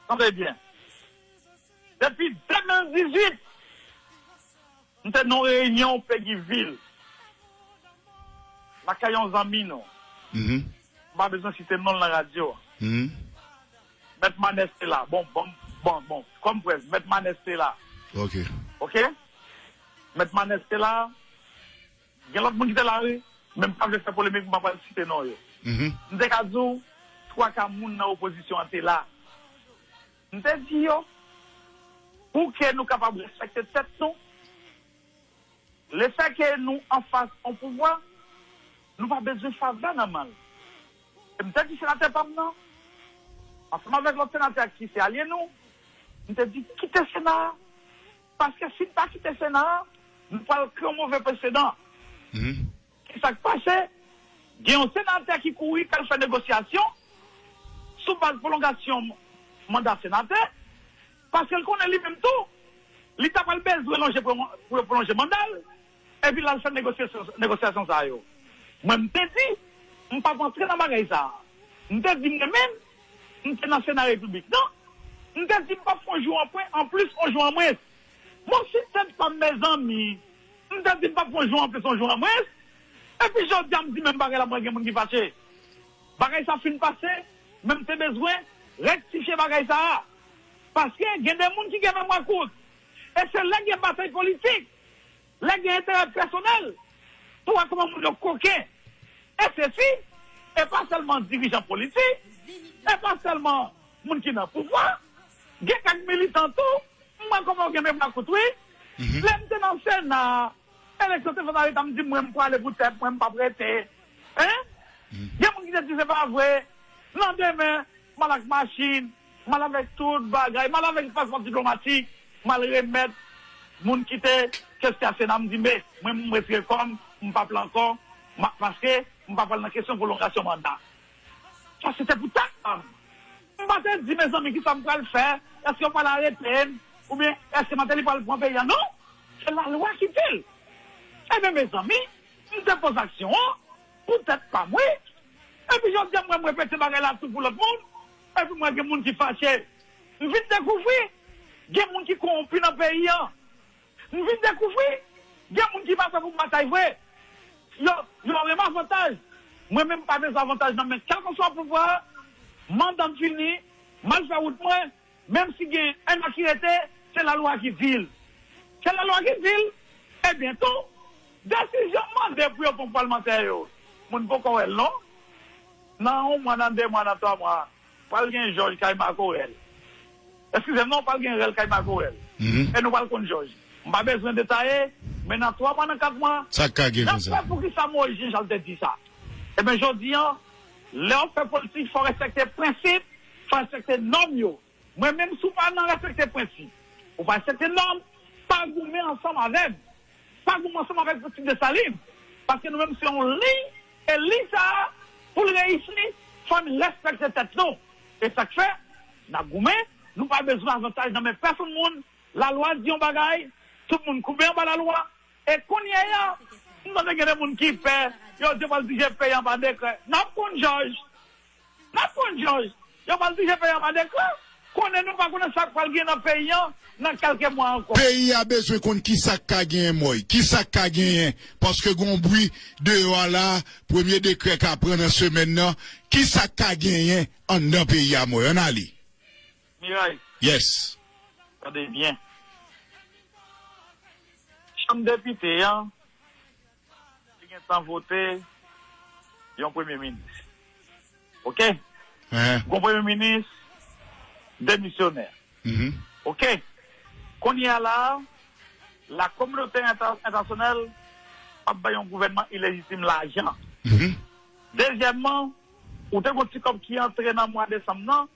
Tande byen. Depi de mil dizuit, m te nan yon reyinyon Peguy Ville, lakay yon zanmi nou. M pa bezwen site non l nan radyo. Mèt Manès te la. Bon, bon, bon, bon. Kòm prèv, Mèt Manès te la. Ok. Ok? Mèt Manès te la. Gen lòt moun ki te la, wi. Men m pa vle fè polemik, m pa pral site non yo. M te ka di w, twa ka moun nan opozisyon an te la. M te di yo, pou ke nou kapab respekte tèt nou, lefètke nou anfas yon pouvwa, nou pa bezwen favè nan men l. E m te di senatè pa m nan, ansanm avèk lòt senatè ki se alye nou, m te di kite Sena a, paske si n pa kite Sena a, nou pral kreye yon move presedan. Ki sa k pase? Gen yon senatè ki kouri k al fè negosyasyon sou baz pwolongasyon manda senatè, paske l konnen li menm tou, li ta pral bezwen lonje pou yo pwolonje manda l, epi l al fè negosyasyon, negosyasyon sa yo. Mwen, m te di, m p ap antre nan bagay sa a. M te di, mwen menm, m te nan Sena Repiblik lan, m te di, m p ap fè yon jou anpwen, anplis, yon jou anmwens. Bon, si tèt pa m, mezanmi, m te di m p ap pran jou anplis yon jou anmwens. Epi jodi a m di menm bagay la, mwen gen moun ki fache. Bagay sa fin pase, men m te bezwen rektifye bagay sa a. Paske gen de moun ki gen memwa kout. E se lè gen batay politik, lè gen enterè pèsonèl, pou wè kòman moun yo koken. E se si, E pa sèlman dirijan politik, e pa sèlman moun ki nan pouvwa, gen kèk militan tou, m wè kòman yo gen memwa kout, wi. Lè m te nan Sena, eleksyon te fèt nan leta, m di mwen m prale pou tèt mwen, m p ap rete. Hein? Gen moun ki te di se pa vre. Landemen, m al ak machin, m al avèk tout bagay, m al avèk paspò diplomatik, m al remèt moun ki te kestiyase nan, m di, men, mwen, m retire kò m, m p ap la ankò, m ap, paske m pa pral nan kesyon pwolongasyon manda. Sa se te pou tèt pa m. M pa te di, mezanmi, ki sa m pral fè? Èske yo pral arete m? Oubyen èske Martelly pral pran peyi a? Non! Se lalwa ki di l. Ebyen, mezanmi, m te poze aksyon an pou tèt pa m, wi. Epi jodi a, m wè m repete bagay la tou pou lòt moun. Epi m wè gen moun ki fache. M vin dekouvri gen moun ki kowonpi nan peyi an. M vin dekouvri gen moun ki pa prè pou batay vre. Yo, yo renmen avantaj. Mwen menm, m pa bezwen avantaj nan men kèlkanswa pouvwa. Manda m fini, m al fè wout mwen. Menm si gen enn an ki rete, se lalwa ki di l. Se lalwa ki di l. Ebyen tou, desizyon m mande pou yo pran palmantè yo, moun poko wè l non. Nan yon mwa, nan de mwa, nan twa mwa, pral gen jòj kay Marco Rèl. Eskize m non, pral gen rèl kay Marco Rèl. E nou pral konn jòj. M pa bezwen detaye, men nan twa mwa, nan kat mwa, n ap wè poukisa Moyiz Jan Chal te di sa. Ebyen, jodi an, lè w ap fè politik, fò w respekte prensip, fò w respekte nòm yo. Mwen menm, si w pa nan respekte prensip, ou pa respekte nòm, pa goumen ansanm avè m. Pa goumen ansanm avèk Ti Desalin. Paske nou menm se yon liy, e liy sa a, pou l reyisi, fò n respekte tèt nou. E sa k fè, n ap goumen, nou pa bezwen avantaj nan men pèsonn moun. Lalwa di yon bagay, tout moun koube anba lalwa. E kounye a, m tande gen de moun ki pè, yo di yo pral dirije peyi an pa dekrè. N ap konn jòj. N ap konn jòj. Yo pral dirije peyi an pa dekrè. Konnen nou pa konnen sa k pral gen nan peyi an nan kèlke mwa ankò. Peyi a bezwen konn kisa k ka genyen Mòy, kisa k ka genyen, paske gon bri deyò a la, premye dekrè ka pran nan semèn nan, kisa k ka genyen anndan peyi a Mòy, ann ale. Miray. Yes. Tande byen. Chanm depite an, te gentan vote yon premye minis. Oke? Gon premye minis demisyonè. Oke? Kounye a la, la kominote entènasyonèl ap bay yon gouvènman ilejitim lajan. Dezyèmman, ou te gon ti kòb ki antre nan mwa desanm nan,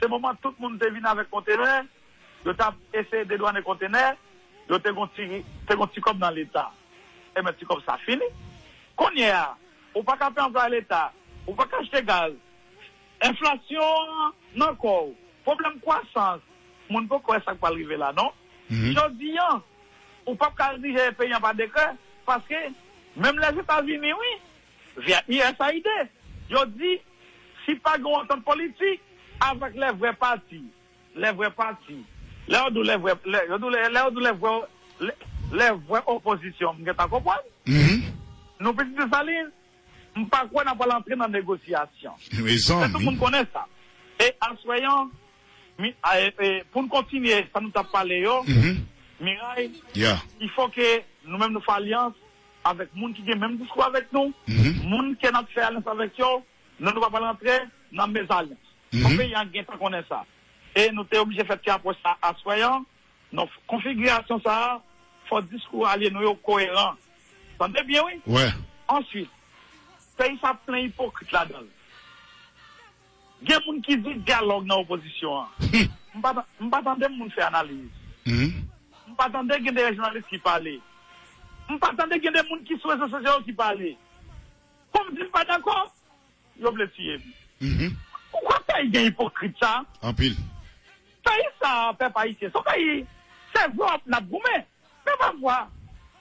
se moman tout moun te vin avèk kontenè, yo t ap eseye dedwane kontenè, yo te gon ti, te gon ti kòb nan Leta. Ebyen, ti kòb sa fini. Kounye a, ou pa ka peye anplwaye Leta, ou pa ka achte gaz, enflasyon an nan kò w, pwoblèm kwasans, moun poko wè sa k pral rive la non. Jodi an, ou p ap ka dirije peyi an pa dekrè, paske menm Lèzetazini, wi, via U S A I D, yo di, si pa gen yon antant politik avèk lè vrè pati, lè vrè pati, lè yo di w lè vrè, lè yo di w lè, lè yo di w lè vrè, lè, lè vrè opozisyon, m gentan konprann. Nou piti Desalin, m pa kwè n ap pral antre nan negosyasyon. Mezanmi. Fè tout moun konnen sa. E aswè an, mi, a, e, e, pou n kontinye sa nou t ap pale yo, Miray, il faut que nou menm nou fè alyans avèk moun ki gen menm diskou avèk nou, moun ke n ap fè alyans avèk yo, non, nou pa pral rantre nan mezalyans. Fò peyi a gentan konnen sa. E nou te oblije fè ti apwòch sa aswè an. Donk, konfigirasyon sa a, fò diskou alye nou yo koyeran. Tande byen, wi. Answit, peyi sa plen ipokrit ladan l. Gen moun ki di dyalòg nan opozisyon an. M pa ta-, m pa tande moun fè analiz. M pa tande gen de jounalis ki pale. M pa tande gen de moun ki sou rezo sosyo yo ki pale. Kòmsi m pa dakò, yo vle tiye m. Ou kwè peyi gen ipokrit sa? Anpil. Peyi sa, pèp ayisyen, se yon peyi, se vre w ap, n ap goumen. Men pafwa,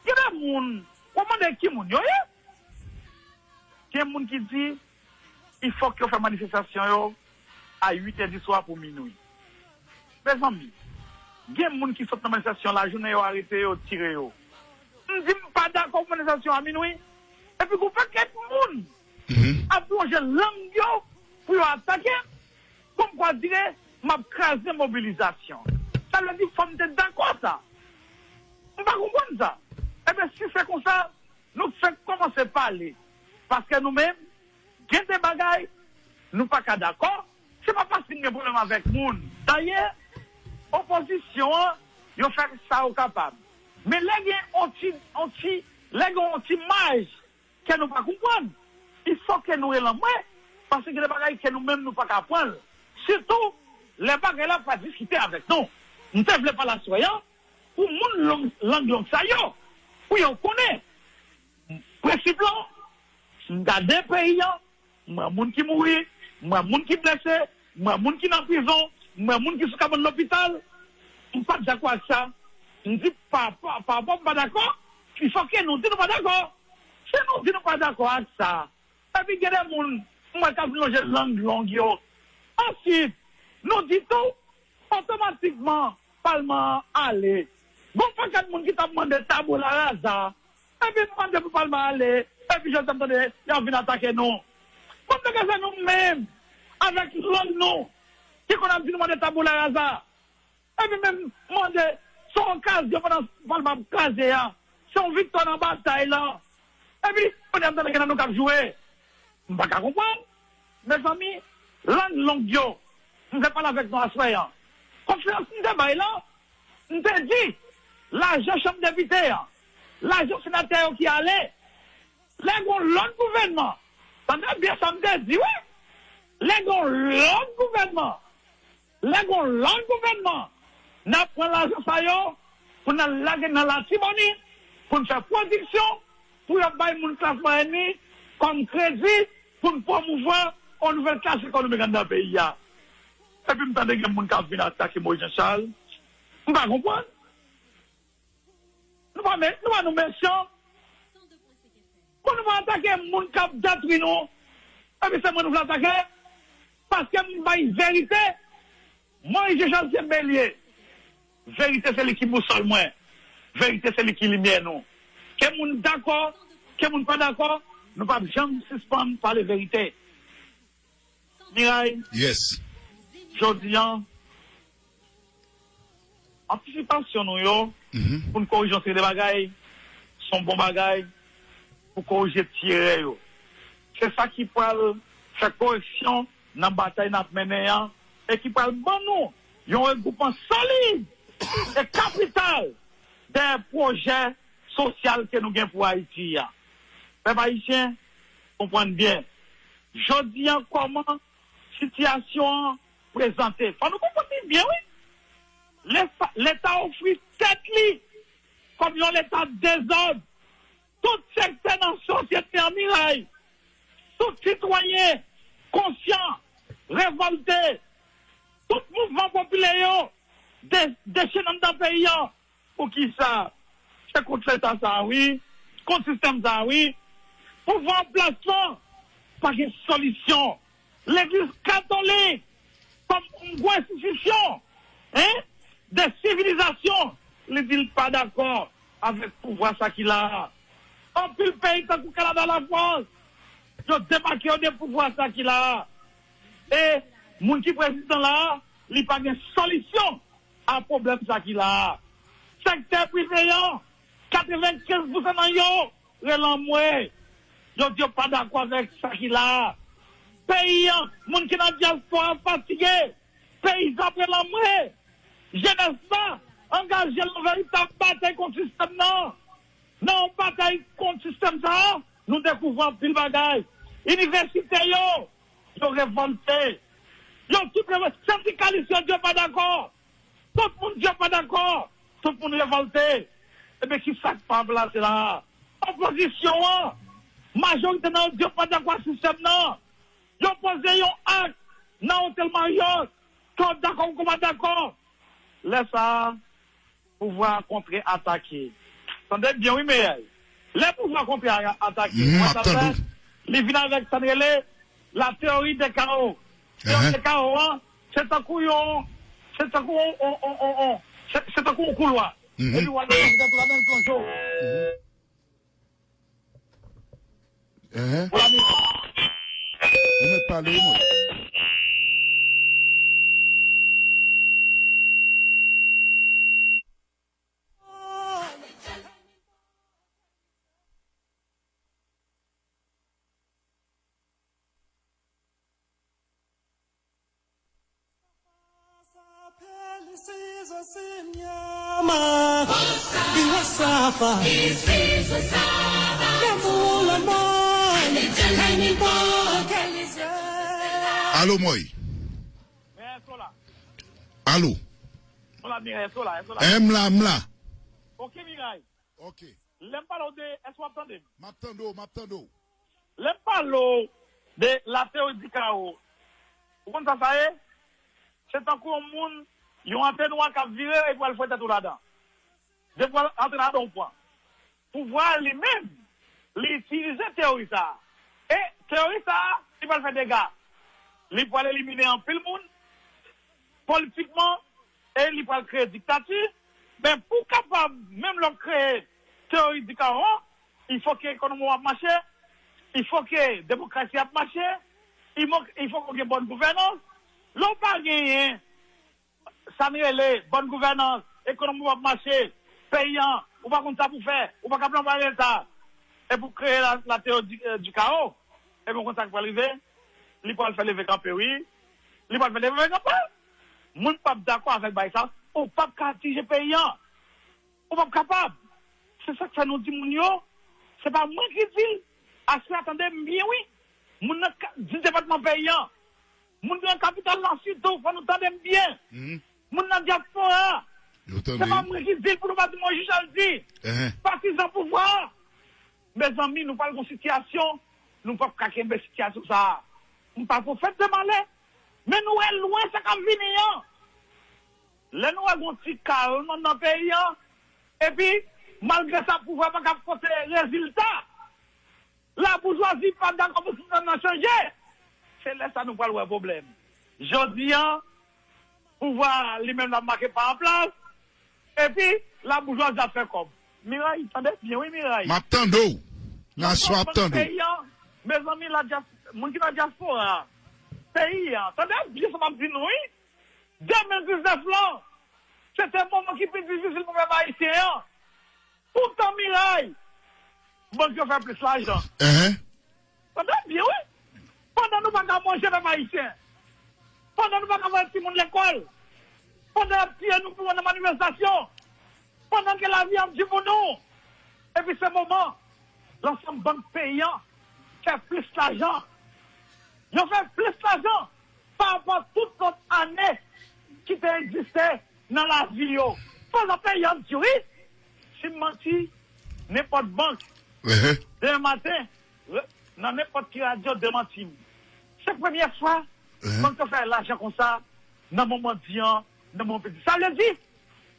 gen de moun, w ap mande ki moun yo ye. Gen moun ki di, il faut que yo fè manifestasyon yo a uit è di swa pou minwi. Mezanmi, gen moun ki sot nan manifestasyon lajounen, yo arete yo, tire yo. M di m pa dakò pou manifestasyon a minwi. Epi gon pakèt moun ap lonje lang yo pou yo atake m, kòmkwa dire m ap kraze mobilizasyon. Sa vle di fò m te dakò sa. M pa konprann sa. Ebyen, si se konsa, nou fèk kòmanse pale. Paske nou menm, Gen de bagay, nou pa ka dakò, se pa paske n gen pwoblèm avèk moun. Dayè, opozisyon an, yo fè sa yo kapab. Men lè gen on ti, on ti, lè gen on ti maj ke nou pa konprann, il fò ke nou rele anmwe, paske gen de bagay ke nou menm nou pa ka pran l. Sitou, lè bagay la pa diskite avèk nou. M te vle pale aswè an, pou moun long, lang long sa yo, pou yo konnen. Prensip lan, m gade peyi an, m wè moun ki mouri, m wè moun ki blese, m wè moun ki nan prizon, m wè moun ki sou kabann lopital. M pa t dakò ak sa. M di pa, pa, pa rapò m pa dakò, il fò ke nou di nou pa dakò. Si nou di nou pa dakò ak sa, epi gen de moun, m wè k ap lonje lang long yo. Answit, nou di tou, otomatikman, palman an ale. Gon pakèt moun ki t ap mande tabula rasa, epi m mande pou palman ale, epi jodi a m tande y ap vin atake nou. Bon, m ta ka fè nou menm, avèk lang nou, ki konn ap di nou mande tabula rasa. Epi menm mande, se yon okazyon pandan palman ap kraze a, se yon viktwa nan batay la. Epi, kounye a m tande gen nan nou k ap joure. M pa ka konprann. Mezanmi, lang long yo, m vle pale avèk nou aswè an. Konferans m te bay la, m te di, lajan chanm depite an, lajan senatè yo ki ale, lè gon lòt gouvènman, tande byen sa m te di, wi, lè gon lòt gouvènman, lè gon lòt gouvènman, n ap pran lajan sa yo pou n al lage nan Latibonit, pou n fè pwodiksyon, pou yo bay moun klas mwayèn li kòm kredi, pou n pwomouvwa yon nouvèl klas ekonomik anndan peyi a. Epi m tande gen moun k ap vin atake Moyiz Jan Chal. M pa konprann. Nou pa, nou pa nou mesyan. Pou nou pa atake moun k ap detwi nou, epi se mwen nou vle atake, paske m bay verite. Moyiz Jan Chal se belye. Verite se li ki bousòl mwen. Verite se li ki limyè nou. Ke moun dakò, ke moun pa dakò, nou p ap janm sispann pale verite. Miray, yes, jodi an, antisipasyon nou yo, mhm, pou n korije yon seri de bagay, se yon bon bagay pou korije ti erè yo. Se sa ki pral fè koreksyon nan batay n ap mennen an e ki pral ban nou yon regwoupman solid e kapital dèyè pwojè sosyal ke nou gen pou Ayiti a. Pèp ayisyen, konprann byen. Jodi an, kòman sitiyasyon an prezante? Fò nou konprann li byen, wi. Leta, Leta ofri tèt li kòm yon Leta dezòd. Tout sektè nan sosyete an, Miray, tout sitwayen konsyan, revòlte, tout mouvman popilè yo de, dechen anndan peyi an. Poukisa? Se kont Leta sa a, wi, kont sistèm sa a, wi. Pouvwa an plas lan pa gen solisyon. Legliz katolik, kòm yon gwo enstitisyon, en, de sivilizasyon, li di l pa dakò avèk pouvwa sa ki la a. Anpil peyi tankou Kanada, Lafrans, yo demake yo de pouvwa sa ki la a. E moun ki prezidan la a, li pa gen solisyon a pwoblèm sa ki la a. Sektè prive an, katrevenkenz pousan nan yo rele anmwe. Yo di yo pa dakò avèk sa ki la a. Peyi an, moun ki nan dyaspora fatige. Peyizan ap rele anmwe. Jenès la angaje l nan veritab batay kont sistèm nan. Nan yon batay kont sistèm sa a, nou dekouvri anpil bagay. Inivèsite yo, yo revòlte. Yo tout revòlte. Sendikalis yo di yo pa dakò. Tout moun di yo pa dakò. Tout moun revòlte. Ebyen, kisa k pa plase la a? Opozisyon an, majorite nan yo di yo pa dakò ak sistèm nan. Yo poze yon ak nan otèl Marriott, ke w dakò ou pa dakò. Lè sa a, pouvwa a kontre atake. Tande byen, wi, Miray. Lè pouvwa a kontre a- atake, mhm, wè sa l fè? Li vin avèk sa n rele la théorie des chaos. Théorie des chaos an, se tankou yon, se tankou yon, yon, yon, yon, yon, se, se tankou yon koulwa. Mhm. Epi w al nan koulwa, l plonje w. Mhm. Enhen. Ou mèt pale, wi, mwen. Señor, ma, y Rastafa, y Rastafa, que mulo no, ni jani po, que Alo, Moy. Alo. Hola, mira, eso la, eso la. M la, m la. Ok, mira. Ok. Lè m pale w de, èske w ap tande m? M ap tande w, m ap tande w. Lè m pale w de la théorie du chaos, ou konn sa sa ye? Se tankou yon moun, yon antrenwa k ap vire epi w al fouye tèt ou ladan. Depi w al antre ladan, ou pran. Pouvwa a li menm, li itilize teyori sa a. E teyori sa a, li pral fè dega. Li pral elimine anpil moun politikman e li pral kreye diktati. Men pou w kapab, menm lè w kreye teyori di kawon, il faut que ekonomi w ap mache, il faut que demokrasi ap mache, il faut, il faut que w gen bòn gouvènans. Lè w pa genyen sa n rele bòn gouvènans, ekonomi w ap mache, peyi an, ou pa konn sa pou fè, ou pa ka plan pa rezilta. Epi w kreye la, la théorie du, euh, du chaos. Epi w konn sa k pral rive? Li pral fè leve kanpe, wi. Li pral fè leve kanpe. Moun p ap dakò avèk bagay sa. Ou p ap ka dirije peyi an. Ou p ap kapab. Se sa k fè nou di moun yo, se pa mwen ki di l. Aswè a, tande m byen, wi. Moun nan ka- di depatman peyi an. Moun ki nan kapital la sitou, fò nou tande m byen. Moun nan dyaspora. Yo tande. Se pa mwen ki di l pou nou pa di m yon jij al di. Patizan pouvwa. Mezanmi, nou pral gon sitiyasyon, nou p ap ka kenbe sitiyasyon sa a. M pa pwofèt de malè, men nou wè lwen sa k ap vini an. Lè nou wè gon ti kalm nan peyi an, epi malgre sa pouvwa pa ka pote rezilta, laboujwazi pa dakò pou sistèm nan chanje. Se lè sa nou pral wè pwoblèm. Jodi an, pouvwa a li menm l ap make pa an plas, epi laboujwazi ap fè kòb. Miray, tande byen, wi, Miray. M ap tande w. Nasyon ap tande w. Peyi an, mezanmi, la dya- moun ki nan dyaspora a, peyi an, tande byen sa m ap di nou, wi. De mil diznèf lan, se te moman ki pi difisil pou pèp ayisyen an. Poutan, Miray, bank yo fè plis lajan. Tande byen, wi. Pandan nou pa ka manje, pèp ayisyen, pandan nou pa ka voye timoun lekòl, pandan y ap tiye nou pou nan manifestasyon, pandan ke lavi ap di pou nou, epi se moman lansanm bank peyi an fè plis lajan. Yo fè plis lajan pa rapò tout lòt ane ki te egziste nan lavi yo. Pandan peyi an di wi, si m manti, nenpòt bank, demen maten, nan nenpòt ki radyo, demanti m. Se premye fwa bank yo fè lajan konsa nan moman di an, nan moman piti. Sa vle di,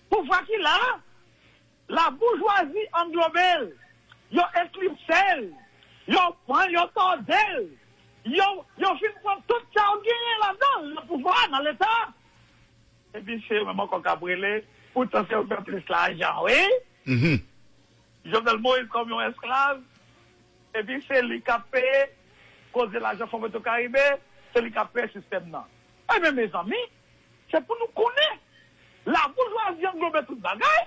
pouvwa ki la a, laboujwazi anglobe l, yo eklipse l, yo pran l, yo tòde l, yo, yo fin pran tout sa yo genyen ladan l, nan pouvwa a, nan Leta. Epi se yo menm ankò k ap rele, poutan se yo k fè plis lajan, wi. Jovenel Moïse kòm yon esklav, epi se li k ap peye koze lajan Fò Petwokaribe, se li k ap peye sistèm nan. Ebyen, mezanmi, se pou nou konnen, laboujwazi anglobe tout bagay,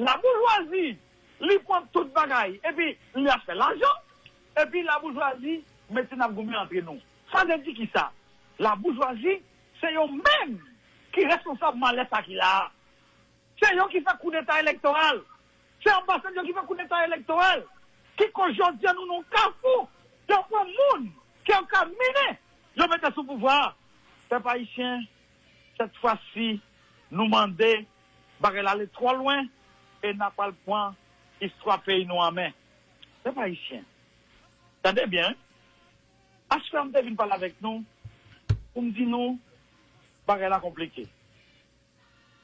laboujwazi, li pran tout bagay, epi li ap fè lajan, epi laboujwazi mete n ap goumen antre nou. Sa vle di kisa? Laboujwazi, se yo menm ki responsab malè sa ki la a. Se yo ki fè koudeta elektoral. Se anbasadè yo ki fè koudeta elektoral. Ki koz jodi a nou nan kafou. Yo pran moun ke yo ka mennen, yo mete sou pouvwa a. Pèp ayisyen, sèt fwa si, nou mande bagay la ale twò lwen e n a pral pran istwa peyi nou an men. Pèp ayisyen, tande byen, wi. Aswè a m te vin pale avèk nou pou m di nou bagay la konplike.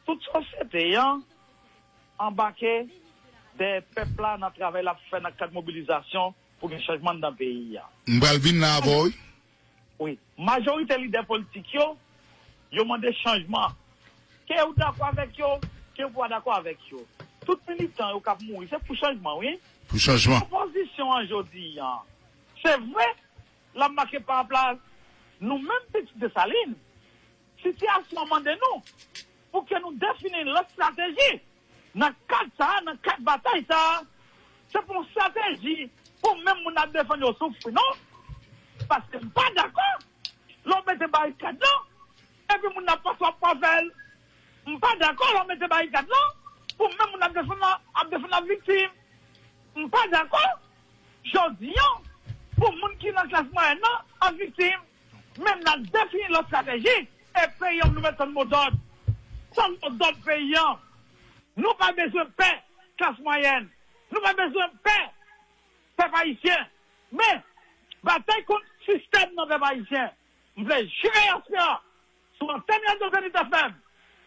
Tout sosyete an anbake dèyè pèp la nan travay l ap fè nan kad mobilizasyon pou gen chanjman anndan peyi a. M pral vin la avè w, wi. Wi, majorite lidè politik yo, yo mande chanjman. Ke ou dakò avèk yo, ke ou pa dakò avèk yo. Tout militan yo k ap mouri, se pou chanjman, wi. Pou chanjman. Opozisyon an jodi an, se vre, l ap make pa an plas. Nou menm pitit Desalin, sitiyasyon an mande nou pou ke nou defini lòt estrateji nan kad sa a, nan kad batay sa a. Se pa yon estrateji pou menm moun ap defann yo soufri, non. Paske m pa dakò lè w mete barikad lan, epi moun nan pase w ap pa fè l. M M pa dakò lè w mete barikad lan pou menm moun ap defann lan ap defann ap viktim. M pa dakò jodi an pou moun ki nan klas mwayèn nan ap viktim. Men n ap defini lòt estrateji e peyi an nou mèt tann modòd. Tann modòd peyi an. Nou pa bezwen pè klas mwayèn. Nou pa bezwen pè pèp ayisyen. Men, batay kont sistèm nan pèp ayisyen. M vle jire aswè a sou antèn Radyo Zenith F M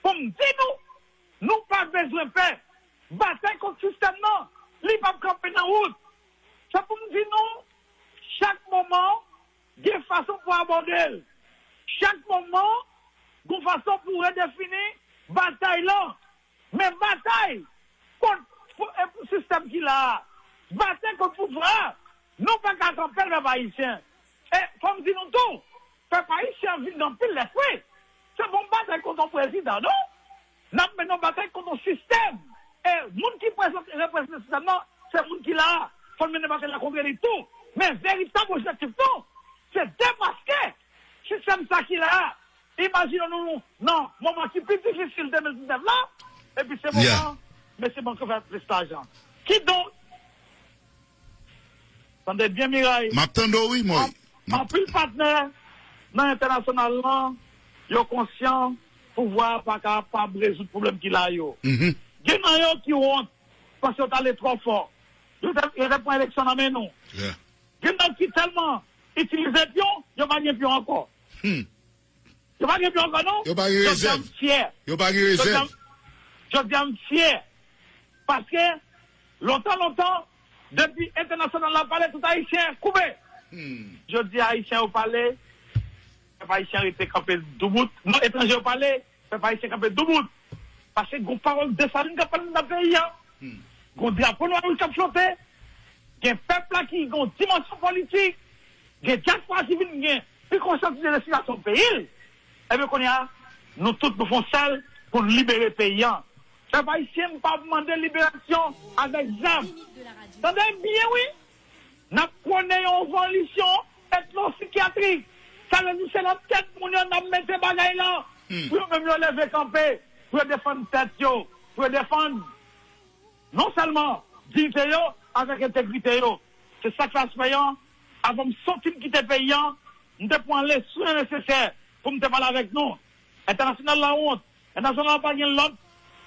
pou m di nou, nou pa bezwen pè. Batay kont sistèm nan, li p ap kanpe nan wout. Se pou m di nou, chak moman, gen fason pou abòde l. Chak moman, gen fason pou redefini batay lan. Men batay kont pou, e, sistèm ki la a, batay kont pouvwa a, nou pa ka kanpe l, pèp ayisyen. E fò m di nou tou, pèp ayisyen an vin gen anpil lespri. Se pa yon batay kont yon prezidan, non. N ap mennen yon batay kont yon sistèm. E moun ki prezante, reprezante sistèm nan, se moun ki la a. Fò n mennen batay la kont li tou. Men veritab objektif nou, se depaske sistèm sa ki la a. Imajine nou nan moman ki pi difisil de mil diznèf la, epi se moman mesye bank yo fè plis lajan. Kidonk, tande byen Miray. M ap tande w wi, Moy. An- Anpil patnè nan entènasyonal lan, yo konsyan pouvwa a pa kapab rezoud pwoblèm ki la yo. Mhm. Gen nan yo ki wont, paske yo t ale twò fò. Yo te, yo te pran eleksyon nan men nou. Yeah. Gen nan ki tèlman itilize pyon, yo pa gen pyon ankò. Hmm. Yo pa gen pyon ankò, non. Yo pa gen rezèv. Jodi a, m fyè. Yo pa gen rezèv. Jodi a, m fyè. Paske, lontan, lontan, depi entènasyonal la pale, tout ayisyen koube. Hmm. Jodi a, ayisyen yo pale, pèp ayisyen rete kanpe doubout. Non, etranje yo pale, pèp ayisyen kanpe doubout. Paske gon pawòl Desalin k ap pale nan peyi a. Hmm. Gon drapo nwa wouj k ap flote. Gen pèp la ki gon dimansyon politik. Gen dyaspora ki vin gen pi konsyans de destinasyon peyi l. Ebyen, kounye a, nou tout nou fè yon sèl pou n libere peyi a. Pèp ayisyen, m p ap mande liberasyon avèk zam. Tande m byen, wi. N ap pwone yon revolisyon etnosikyatrik. Sa vle di se nan tèt moun yo n ap mete bagay la. Hmm. Pou yo menm yo leve kanpe, pou yo defann tèt yo, pou yo defann non sèlman diyite yo, avèk entegrite yo. Se sa k fè aswè an, avan m soti m kite peyi an, m te pran leson nesesè pou m te pale avèk nou. Entènasyonal la wont. Entènasyonal la pa gen lòt,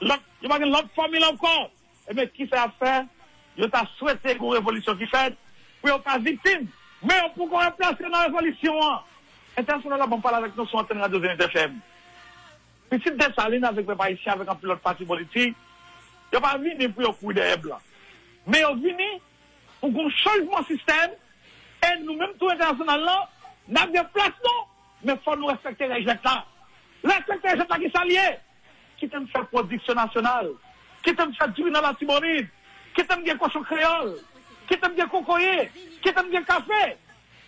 lòt, yo pa gen lòt fòmil ankò. Ebyen, kisa y ap fè? Yo ta swete gen yon revolisyon ki fèt pou yo pa viktim. Men yo poko ranplase nan revolisyon an. Entènasyonal la ban m pale avèk nou sou antèn Radyo Zenith F M. Pitit Desalin avèk pèp ayisyen avèk anpil lòt pati politik, yo pa vini pou yo kouri dèyè blan. Men yo vini pou gon chanjman sistèm, e nou menm tou entènasyonal lan, n ap gen plas nou, men fò nou respekte règ jwèt la. Respekte règ jwèt la ki sa l ye? Kite m fè pwodiksyon nasyonal, kite m fè diri nan Latibonit, kite m gen kochon kreyòl, kite m gen kokoye, kite m gen kafe,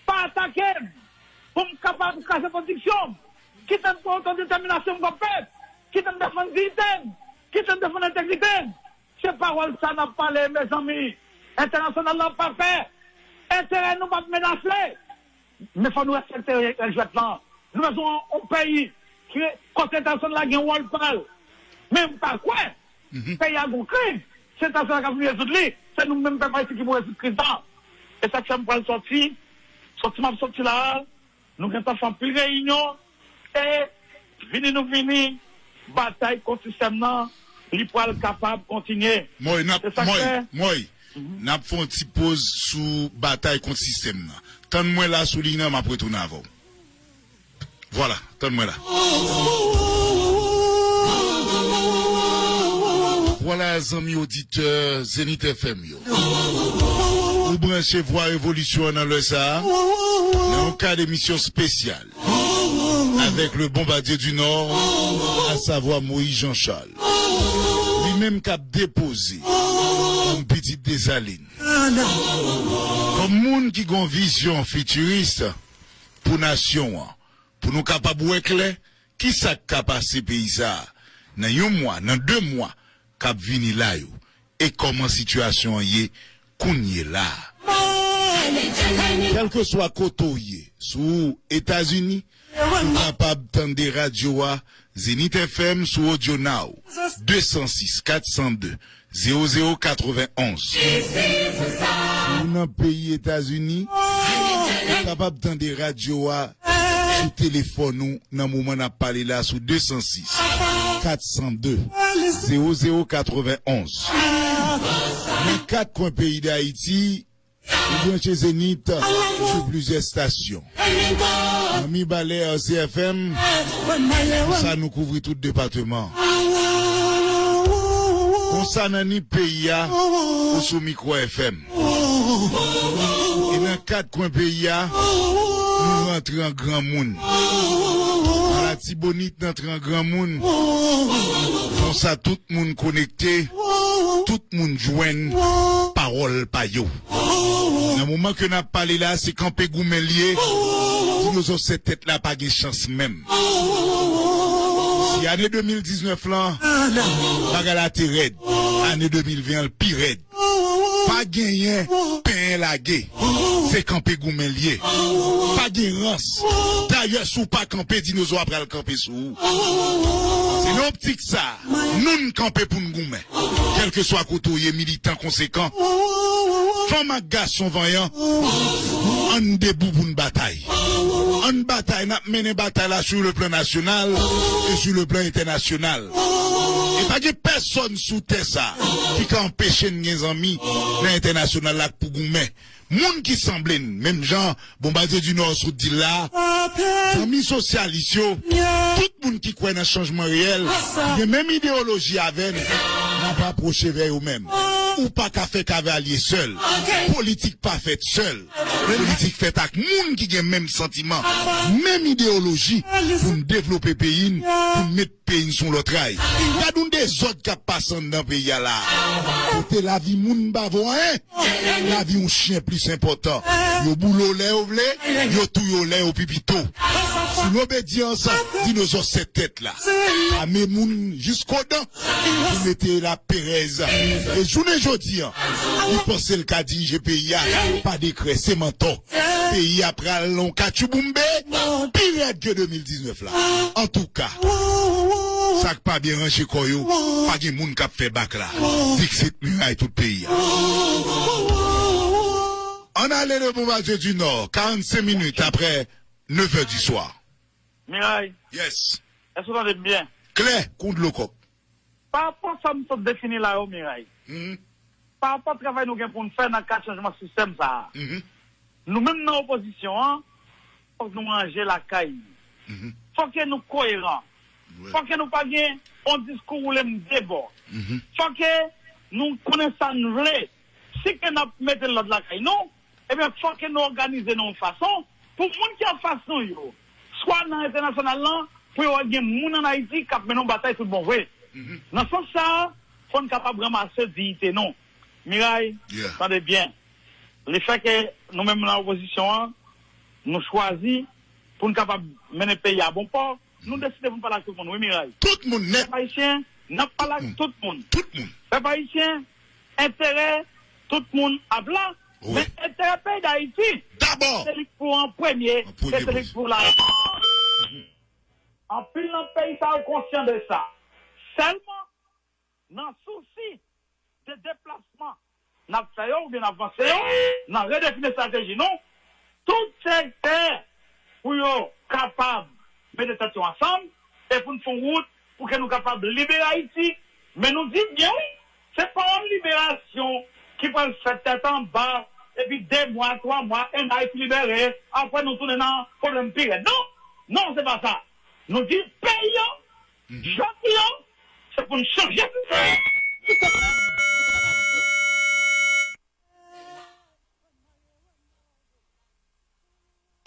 pa atake m, pou m kapab kraze pwodiksyon m, kite m pran otodetèminasyon m kòm pèp, kite m defann diyite m, kite m defann entegrite m. Se pawòl sa n ap pale, mezanmi. Entènasyonal la pa pè. Enterè nou p ap menase. Men fò nou respekte règ jwèt lan. Nou bezwen yon peyi ki, kote entènasyonal la gen wòl pa l. Men m pa kwè peyi a gon kriz, se entènasyonal k ap vin rezoud li. Se nou menm pèp ayisyen ki pou rezoud kriz la. E sa k fè m pral sòti, sòti m ap sòti la a, nou gentan fè anpil reyinyon, e vini nou vini, batay kont sistèm nan, li pral kapab kontinye. Mòy, n ap, Se sa k Mòy, fè. Mòy, n ap fè yon ti poz sou batay kont sistèm nan. Tann mwen la sou liy nan, m ap retounen avè w. Vwala, tann mwen la. Vwala, zanmi oditè Zenith F M yo. Ou branche Vwa Revolisyon an nan lè sa a, nan yon kad emisyon espesyal avèk le Bombardier du Nord, à savoir Moïse Jean Charles. Li menm k ap depoze kòm pitit Desalin, kòm moun ki gon vizyon fitiris pou nasyon an, pou nou kapab wè klè kisa k ka pase peyi sa a nan yon mwa, nan de mwa k ap vini la yo, e kòman sitiyasyon an ye kounye la a. Kèlkeswa kote w ye, si w Etazini, Ou kapab tande radyo a, Zenith F M sou Audio Now, de san sis, kat san de, zewo zewo katrevenn onz. Ou nan peyi Etazini, ou kapab tande radyo a sou telefòn ou nan moman n ap pale la sou de san sis, kat san de, zewo zewo katrevenn onz. Nan kat kwen peyi Dayiti, ou branche Zenith sou plizyè estasyon. Nan Mibalè, R C F M, konsa nou kouvri tout depatman. Konsa nan Nip peyi a, ou sou Mikwo F M. E nan kat kwen peyi a, nou rantre an granmoun. Latibonit rantre an granmoun. Konsa tout moun konekte, tout moun jwenn pawòl pa yo. Nan moman ke n ap pale la, se kanpe goumen l ye. Dinozò sèt tèt la pa gen chans menm. Si ane de mil diznèf lan, bagay la te rèd, ane de mil ven an, l pi rèd. Pa genyen penyen lage. Se kanpe goumen l ye. Pa gen rans. Dayè, si w pa kanpe, dinozò a pral kanpe sou ou. Se nan optik sa, nou n kanpe pou n goumen. Kèlkeswa kote w ye, militan konsekan, fanm ak gason vanyan, ann debou pou n batay. Ann batay, n ap mennen batay la sur le plan national et sur le plan international. E pa gen pèsonn sou tè sa ki ka anpeche n gen zanmi nan entènasyonal la k pou goumen. Moun ki sanble n, menm jan Bonbadye di Nò sot di l la, zanmi sosyalis yo, tout moun ki kwè nan chanjman reyèl, ki gen menm ideyoloji avè n, n ap apwoche vè yo menm. Ou pa ka fè kavalye sèl. Politik pa fèt sèl. Politik fèt ak moun ki gen menm santiman, menm ideyoloji pou n devlope peyi n, pou n met peyi n sou lòt ray. Gad yon dezòd k ap pase anndan peyi a la. Kote lavi moun pa vo anyen, lavi yon chen plis enpòtan. Yo boule w lè yo vle, yo touye w lè yo pi pito. Sou lobedyans, dinozò sèt tèt la. Ame moun jiskodan pou mete laperèz. E jounen jodi an, li panse l ka dirije peyi a pa dekrè, se mantò. Peyi a pral nan katchouboumbe, pi rèd ke de mil diznèf la. Antouka, sa k pa byen ranje kò yo, pa gen moun k ap fè bak la. Dixit miray tout peyi a. Ann ale le Bombardier du Nord, karannsenk minit apre nèf è di swa. Miray. Yes. Èske w tande m byen? Klè, kou dlo kòk. Pa rapò sa m sot defini la yo, Miray. Mhm. Pa rapò travay nou gen pou n fè nan kad chanjman sistèm sa a. Mhm. Nou menm nan opozisyon an, fòk nou ranje lakay nou. Mhm. Fòk ke nou koyeran. Wi. Fòk ke nou pa gen yon diskou woule m de bò. Mhm. Fòk ke nou konnen sa n vle. Si ke n ap mete lòd lakay nou, ebyen, fòk ke nou òganize nou yon fason pou moun ki anfas nou yo, swa nan entènasyonal lan, pou yo wè gen moun ann Ayiti k ap mennen yon batay tout bon vre. Mhm. Nan sans sa a, fò n kapab ranmase diyite nou. Miray, yeah, tande byen. Lefètke nou menm nan opozisyon an, nou chwazi pou n kapab mennen peyi a bon pò, nou deside pou n pale ak tout moun, wi, Miray. Tout moun nèt. Pèp ayisyen, n ap pale ak tout moun. Tout moun. Tout moun. Pèp ayisyen, enterè tout moun ap la, wi, men enterè peyi Dayiti, dabò, se li k pou an premye, an premye, e se li k pou la. Anpil nan peyi sa yo konsyan de sa. Sèlman, nan sousi de deplasman n ap fè yo oubyen n ap vanse yo, nan redefini estrateji nou, tout sektè pou yo kapab mete tèt yo ansanm e pou n fè yon wout pou ke nou kapab libere Ayiti. Men nou di byen wi, se pa yon liberasyon ki pral fèt tèt anba, epi de mwa, twa mwa, en an, Ayiti libere, apre nou tounen nan pwoblèm pi rèd. Non, non, se pa sa. Nou di peyi an, mhm, jodi an, se pou n chanje sistèm.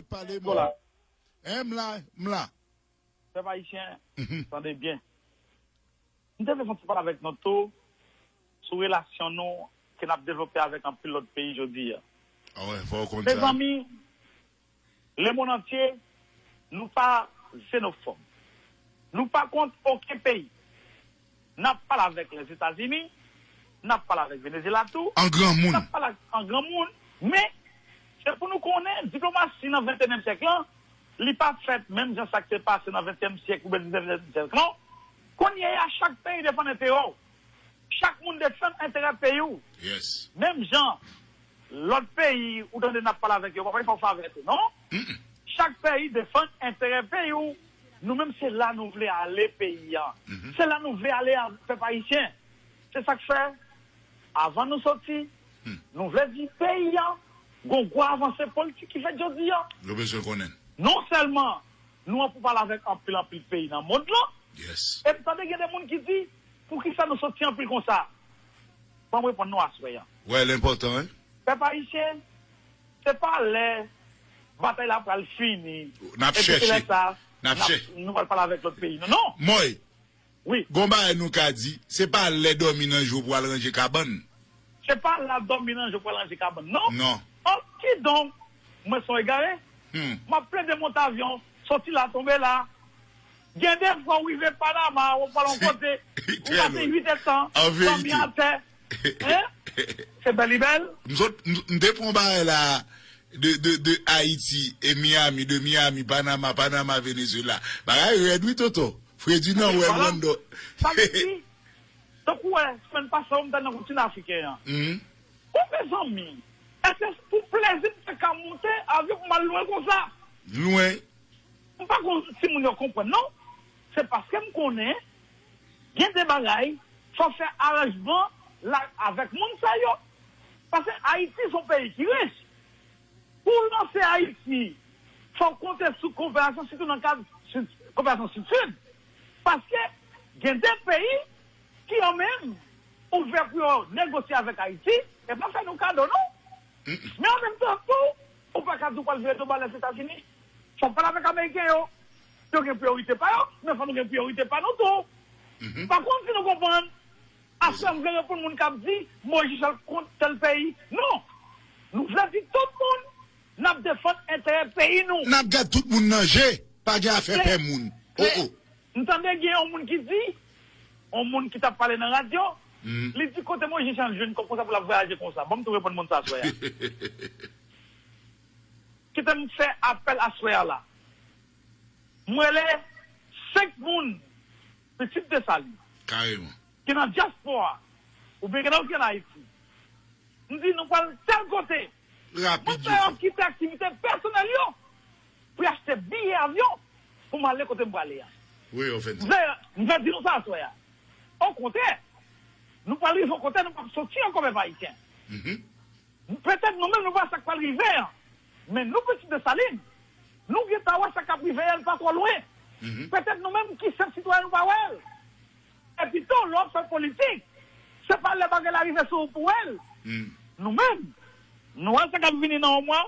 Pale, m la, m la. Pèp ayisyen, mhm, tande byen. M te vle fè yon ti pale avèk nou tou sou relasyon nou ke n ap devlope avèk anpil lòt peyi jodi a. Ah wè, fò w konn sa. Mezanmi, lemonn antye, nou pa zenofòb. Nou pa kont okenn peyi. N ap pale avèk Lèzetazini, n ap pale avèk Venezyela tou, an granmoun, n ap pale ak, an granmoun, men se pou nou konnen diplomasi nan ventenyèm syèk lan, Li pa fèt menm jan sa k te pase nan ventyèm syèk oubyen diznèvyèm syèk, non. Kounye a, chak peyi defann enterè w. Chak moun defann enterè peyi w. Yes. Menm jan lòt peyi, ou tande n ap pale avèk yo, pa fè w favè tou, non? Mm-mm. Chak peyi defann enterè peyi w. Nou menm, se la nou vle ale peyi a. Mm-hmm. Se la nou vle ale a, pèp ayisyen. Se sa k fè, avan nou soti, hmm, nou vle di peyi a gon gwo avanse politik ki fèt jodi a. Yo bezwen konnen. Non sèlman nou an pou pale avèk anpil, anpil peyi nan mond lan, yes, epi tande gen de moun ki di, poukisa nou soti anpil konsa? Ban m reponn nou aswè a. Wè, l enpòtan, wi. Pèp ayisyen, se pa lè batay la pral fini, n ap epi se lè chèche, sa, n ap n ap chè- nou pral pale avèk lòt peyi. Non, non. Mòy, wi. Gon bagay nou ka di, se pa lè dòmi nan je w pou al ranje kabann. Se pa lè dòmi nan je w pou al ranje kabann, non. Non. Ò, kidonk, mwen se yon egare. Hmm. M ap plede monte avyon, soti la, tonbe la. Gen de fwa, w rive Panama, w pral yon kote, ou pase uit èdtan, dòmi atè. Hein? Se bèl li bèl. M sot, m, m te pran bagay la de, de, de Ayiti e Miami, de Miami, Panama, Panama, Venezuela. Bagay rèd, wi, Toto. Fredi nan wè Orlando. Sa vle di, tankou wè, semèn pase, m te nan kontinan afriken an. Mhm. O mezanmi, èske pou plezi m te ka monte avyon pou m al lwen konsa? Lwen. M pa konn si moun yo konprann, non. Se paske m konnen, gen de bagay, fò w fè aranjman la avèk moun sa yo. Paske Ayiti se yon peyi ki rich. Pou w lanse Ayiti, fò w konte sou koperasyon, sitou nan kad Sid, koperasyon Sid-Sid. Paske gen de peyi ki yo menm ouvè pou yo negosye avèk Ayiti, e pa fè nou kado, non. Mm-mm. Men an menm tan tou, ou pa ka di w pral vire do ba Lèzetazini. Fò w pale avèk Ameriken yo. Yo gen priyorite pa yo, men fò nou gen priyorite pa nou tou. Mhm. Pa konn si nou konprann. Aswè, m vle reponn moun k ap di, Moyiz Jan kont tèl peyi. Non! Nou vle di tout moun, n ap defann enterè peyi nou. N ap gad tout moun nan je, pa gen afè pè moun. O, o. M tande gen yon moun ki di, yon moun ki t ap pale nan radyo, li di kote Moyiz Jan jwenn kòb konsa pou l ap vwayaje konsa. Ban m tou reponn moun sa aswè a. Kite m fè apèl aswè a la. M rele senk moun, pitit Desalin, kareman, ki nan dyaspora, oubyen ki nan, ki ann Ayiti. M di, nou pral tèl kote. Rapid, mwen fè yo kite aktivite pèsonèl yo pou y achte biyè avyon pou m ale kote m prale a. Wi, yo fè di. M vle, m vle di nou sa aswè a. Okontrè, nou pral rive yon kote nou p ap soti ankò, pèp ayisyen. Mhm. Petèt nou menm nou pa wè sa k pral rive an, men nou pitit Desalin, nou gentan wè sa k ap rive a, l pa twò lwen. Mhm. Petèt nou menm ki senp sitwayen nou pa wè l. Epi tou, lè w ap fè politik, se pa lè bagay la rive sou ou pou wè l. Mm. Nou menm, nou wè sa k ap vini nan yon mwa,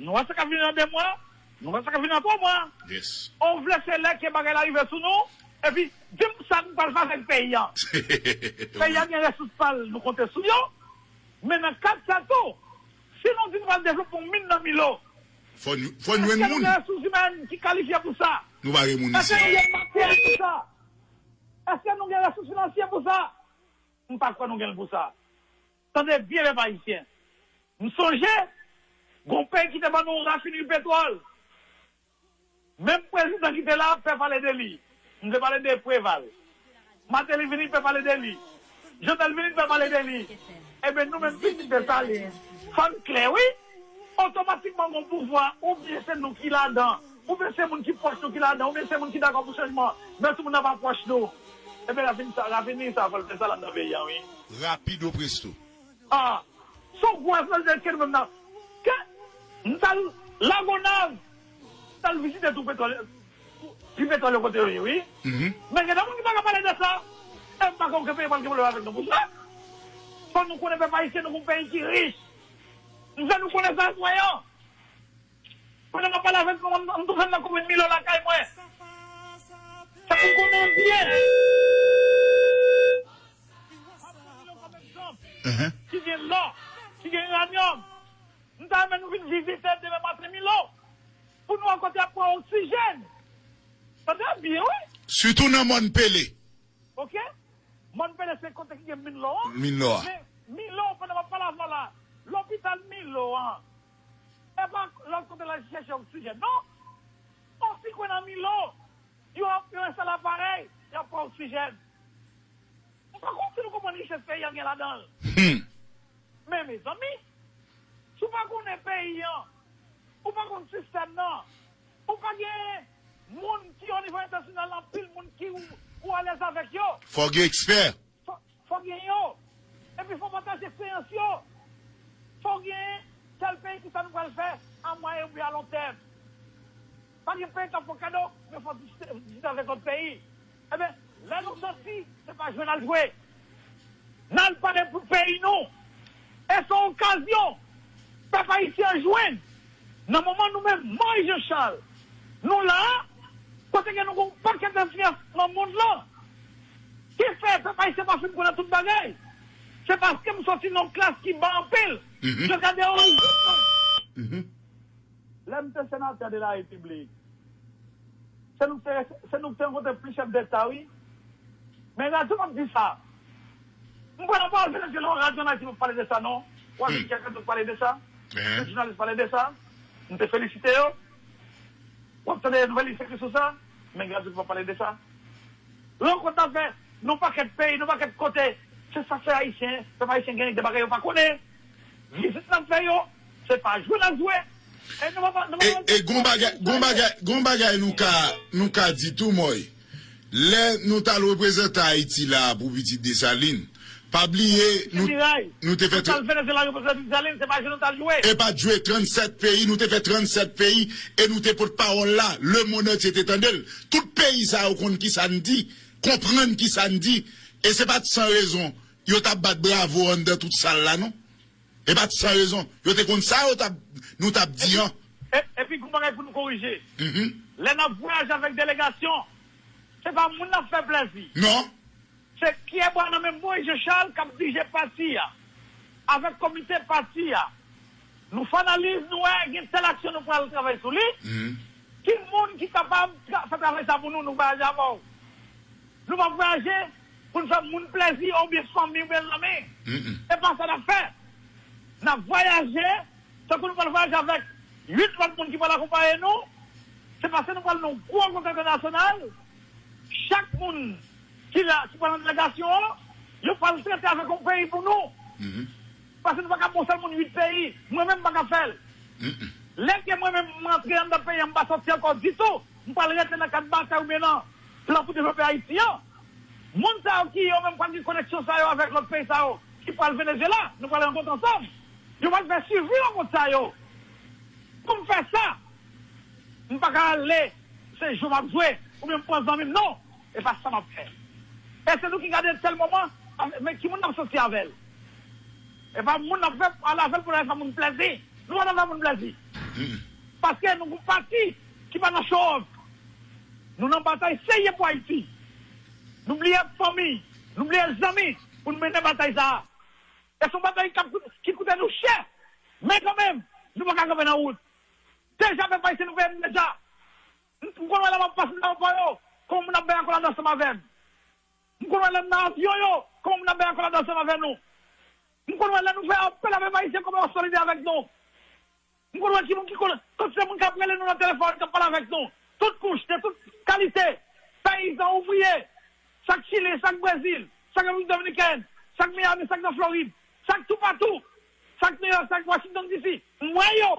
nou wè sa k ap vini nan de mwa, nou wè sa k ap vini nan twa mwa. Yes. Ou vle se lè ke bagay la rive sou nou, epi di m sa nou pral fè avèk peyi a. Peyi a gen resous pa l, nou konte sou yo. Men nan kad sa tou, si nou di nou pral devlope yon min nan Milo, fò n, fò n jwenn moun. Èske nou gen resous imèn ki kalifye pou sa? Nou pa gen moun isi. Èske nou gen materyèl pou sa? Èske nou gen resous finansye pou sa? M pa kwè nou gen l pou sa. Tande byen, pèp ayisyen. M sonje, gon peyi ki te ban nou rafinri petwòl. Menm prezidan ki te la, pè pale de li. M te pale de Preval. Mateli vini, pè pale de li. Jovenel vini, pè pale de li. Ebyen, nou menm pitit Desalin, fò n klè, wi. Otomatikman, gon pouvwa, oubyen se nou ki ladan, oubyen se moun ki pwòch nou ki ladan, oubyen se moun ki dakò pou chanjman, men tout moun nan pa pwòch nou. Ebyen, rafinri sa, rafinri sa, fò l fè sa la nan peyi a, wi. Rapido presto. Ah, se yon gwo responsabilite ke nou menm nan. Ke m t al Lagonav, m t al vizite tou petwòl, pi petwòl yo kote yo ye, wi. Mhm. Men gen de moun ki pa ka pale de sa. E m pa kwè okenn peyi pral gen pwoblèm avèk nou pou sa. Fò nou konnen pèp ayisyen, nou gon peyi ki rich. M fè nou konnen sa, swayan. Pandan m ap pale avèk nou, m, m tou fè m nan komin Milo lakay mwen. Se pou n konnen byen. Ki gen lò, ki gen iranyòm. M ta renmen nou vin vizite demen maten Milo. Pou nou wè kote y ap pran oksijèn. Tande byen, wi. Sitou nan mòn Pele. Oke? Mòn Pele se kote ki gen min lò an. Min lò a. Men Milo, pandan m ap pale avè w la, lopital Milo an, e pa lòt kote l al chèche oksijèn, non. Ti kwè nan Milo, yo ap yo enstale aparèy, y ap pran oksijèn. M pa konn si nou konprann richès peyi a gen ladan l. Men mezanmi, si w pa konnen peyi an, ou pa konn sistèm nan, ou pa gen moun ki o nivo entènasyonal, anpil moun ki ou, ou alèz avèk yo. Fò gen ekspè. Fò, fò gen yo. Epi fò pataje eksperyans yo. Fò gen tèl peyi ki sa nou pral fè a mwayen oubyen a lon tèm. Pa gen peyi k ap fè kado, men fò diskite, diskite avèk lòt peyi. Ebyen, lè nou soti, se pa jwe n al jwe. N al pale pou peyi nou. E se yon okazyon pèp ayisyen an jwenn nan moman nou menm, Moyiz Jan Chal, nou la a, kote ke nou gen yon pakèt enfliyans nan mond lan. Ki fè pèp ayisyen pa fin konnen tout bagay? Se paske m soti nan yon klas ki ba anpil. Yo gade orijin mwen. Lè m te senatè de la repiblik, se nou k te, se nou k te rankontre plis chèf deta, wi. Men radyo m ap di sa. M kwè nan pawòl Venezuela, radyo an Ayiti p ap pale de sa, non. W ap vin kèk radyo k pale de sa. Kèk jounalis pale de sa. M te felisite yo. W ap tande nouvèl li fèk sou sa. Men radyo p ap pale de sa. Rankont n ap fè nan pakèt peyi, nan pakèt kote, se sa k fè ayisyen, pèp ayisyen gen de bagay yo pa konnen. Vizit n ap fè yo, se pa jwe n ap jwe. E nou pa, nou pa, e, e gon bagay, gon bagay, gon bagay nou ka, nou ka di tou, Mòy. Lè nou t al reprezante Ayiti la pou pitit Desalin, pa bliye, nou, nou te fè. Sal Venezuela reprezante Desalin, se pa jwe nou t al jwe. E pa t jwe, trannsèt peyi, nou te fè trannsèt peyi, e nou te pòtpawòl la, lemonn antye te tande l. Tout peyi sa yo konn ki sa n di, konprann ki sa n di, e se pa t san rezon yo t ap bat bravo anndan tout sal la, non. E pa t san rezon. Yo te konn sa yo t ap, nou t ap di an. E, epi, gon bagay pou nou korije. Lè n ap vwayaje avèk delegasyon, se pa moun n ap fè plèzi. Non. Se pyebwa nan men Moyiz Jan Chal k ap dirije pati a, avèk komite pati a. Nou fè analiz, nou wè gen tèl aksyon nou pral travay sou li. Ki moun ki kapab tra-, fè travay sa pou nou, nou vwayaje avè w. Nou pa vwayaje pou n fè moun plèzi oubyen fanmi oubyen zanmi. E pa sa n ap fè. N ap vwayaje, tankou nou pral vwayaje avèk uit lòt moun ki pral akonpaye nou. Se paske nou pral nan yon gwo rankont entènasyonal. Chak moun ki la, ki pral nan delegasyon an, yo pral trete avèk yon peyi pou nou. Paske nou pa ka ba yon sèl moun uit peyi. Mwen menm, m pa ka fè l. Lè ke mwen menm, m antre anndan peyi an, m pa sòti ankò ditou, m pral rete nan kad batay oubyen nan plan pou devlope Ayiti an. Moun sa yo ki yo menm pral gen koneksyon sa yo avèk lòt peyi sa yo, ki pral Venezuela, nou pral rankontre ansanm. Yo pral fè swivi rankont sa yo. Pou m fè sa, m pa ka ale, se jwe m ap jwe, oubyen m pran zanmi m, non. E pa sa m ap fè. E se nou ki gade tèl moman, men ki moun n ap sòti avè l? E pa moun n ap fè, ale avè l pou n al fè moun plèzi. Nou pa nan fè moun plèzi. Paske nou gon pati ki pa nan show off. Nou nan batay serye pou Ayiti. Nou bliye fanmi, nou bliye zanmi pou n mennen batay sa a. E se yon batay k ap koute, ki koute nou chè. Men kanmenm, nou pa ka kanpe nan wout. Deja pèp ayisyen nou peye m deja. M, m konn wè lè m ap pase nan ayewopò yo, kòman moun ap bay akolad ansanm avè m. M konn wè lè m nan avyon yo, kòman moun ap bay akolad ansanm avè nou. M konn wè lè nou fè apèl a pèp ayisyen kòman yo solidè avèk nou. M konn wè ki moun ki konn, kantite moun k ap rele nou nan telefòn, k ap pale avèk nou. Tout kouch, de tout kalite. Peyizan, ouvriye, sa k Chili, sa k Brezil, sa k Repiblik Dominikèn, sa k Miami, sa k nan Florid, sa k toupatou, sa k Nouyòk, sa k Washington D C. M wè yo.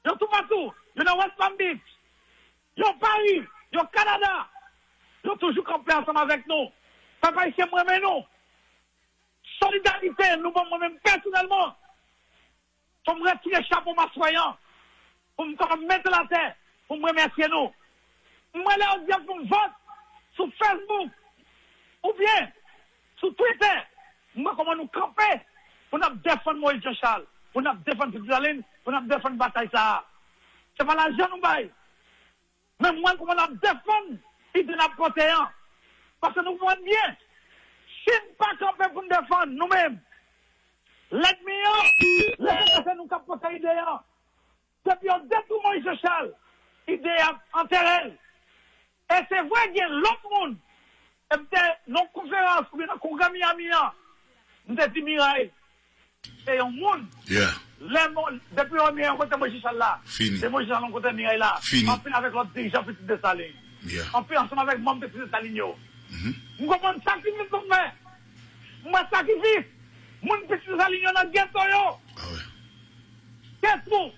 Yo toupatou. Yo nan West Palm Beach. Yo Paris. Yo Kanada. Yo toujou kanpe ansanm avèk nou. Pèp ayisyen, m renmen nou. Solidarite nou ban mwen menm pèsonèlman. Fò m retire chapo masway an pou m kapab mete l atè pou m remèsye nou. M wè lè yo di y ap fè yon vòt sou Facebook oubyen sou Twitter, m wè kòman nou kanpe pou n ap defann Moyiz Jan Chal, pou n ap defann Pitit Desalin, pou n ap defann batay sa a. Se pa lajan nou bay. Men m wè kòman n ap defann ide n ap pote an. Paske nou konprann byen, si n pa kanpe pou n defann nou menm, lènmi an, lè se nou k ap pote ide an. Depi yo detwi Moyiz Jan Chal, ide a antere l. E se vre, gen lòt moun. E m te nan yon konferans oubyen nan kongrè Miami an, m te di Miray, se yon moun. Yeah. Lè mwen, depi yo mwen yon kote Moyiz Chal la, fini. Se Moyiz Chal yon kote Miray la, fini. Anpil avèk lòt dirijan Pitit Desalin. Yeah. Anpil ansanm avèk manm Pitit Desalin yo. Mm-hmm. M konprann sakrifis nou fè. M wè sakrifis. Moun Pitit Desalin yo nan geto yo. Ah ouais. Kèt nou.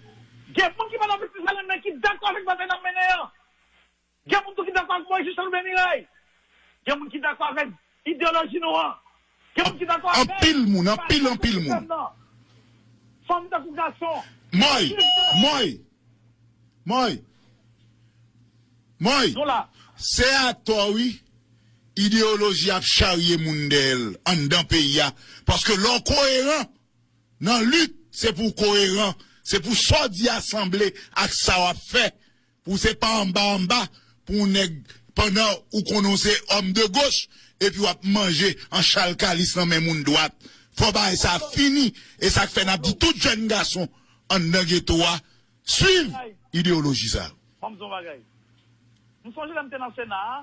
Gen moun ki pa nan Pitit Desalin men ki dakò avèk batay n ap mennen an. Gen moun tou ki dakò ak Moyiz Chal oubyen Miray. Gen moun ki dakò avèk ideyoloji nou an. Gen moun ki dakò avèk anpil moun, anpil, anpil moun. Fanm tankou gason. Mòy, mòy, mòy, mòy. Nou la. Se atò, wi, ideyoloji ap charye moun dèyè l anndan peyi a. Paske lè w koyeran nan lit, se pou w koyeran. Se pou sa w di a sanble ak sa w ap fè. Pou se pa anba anba, pou yon nèg, pandan ou konnen w se òm de goch, epi w ap manje an chal kalis nan men moun dwat. Fò bagay sa fini, e sa k fè n ap di tout jèn gason anndan geto a, swiv ideyoloji sa. Ban m di w yon bagay. M sonje lè m te nan Sena a,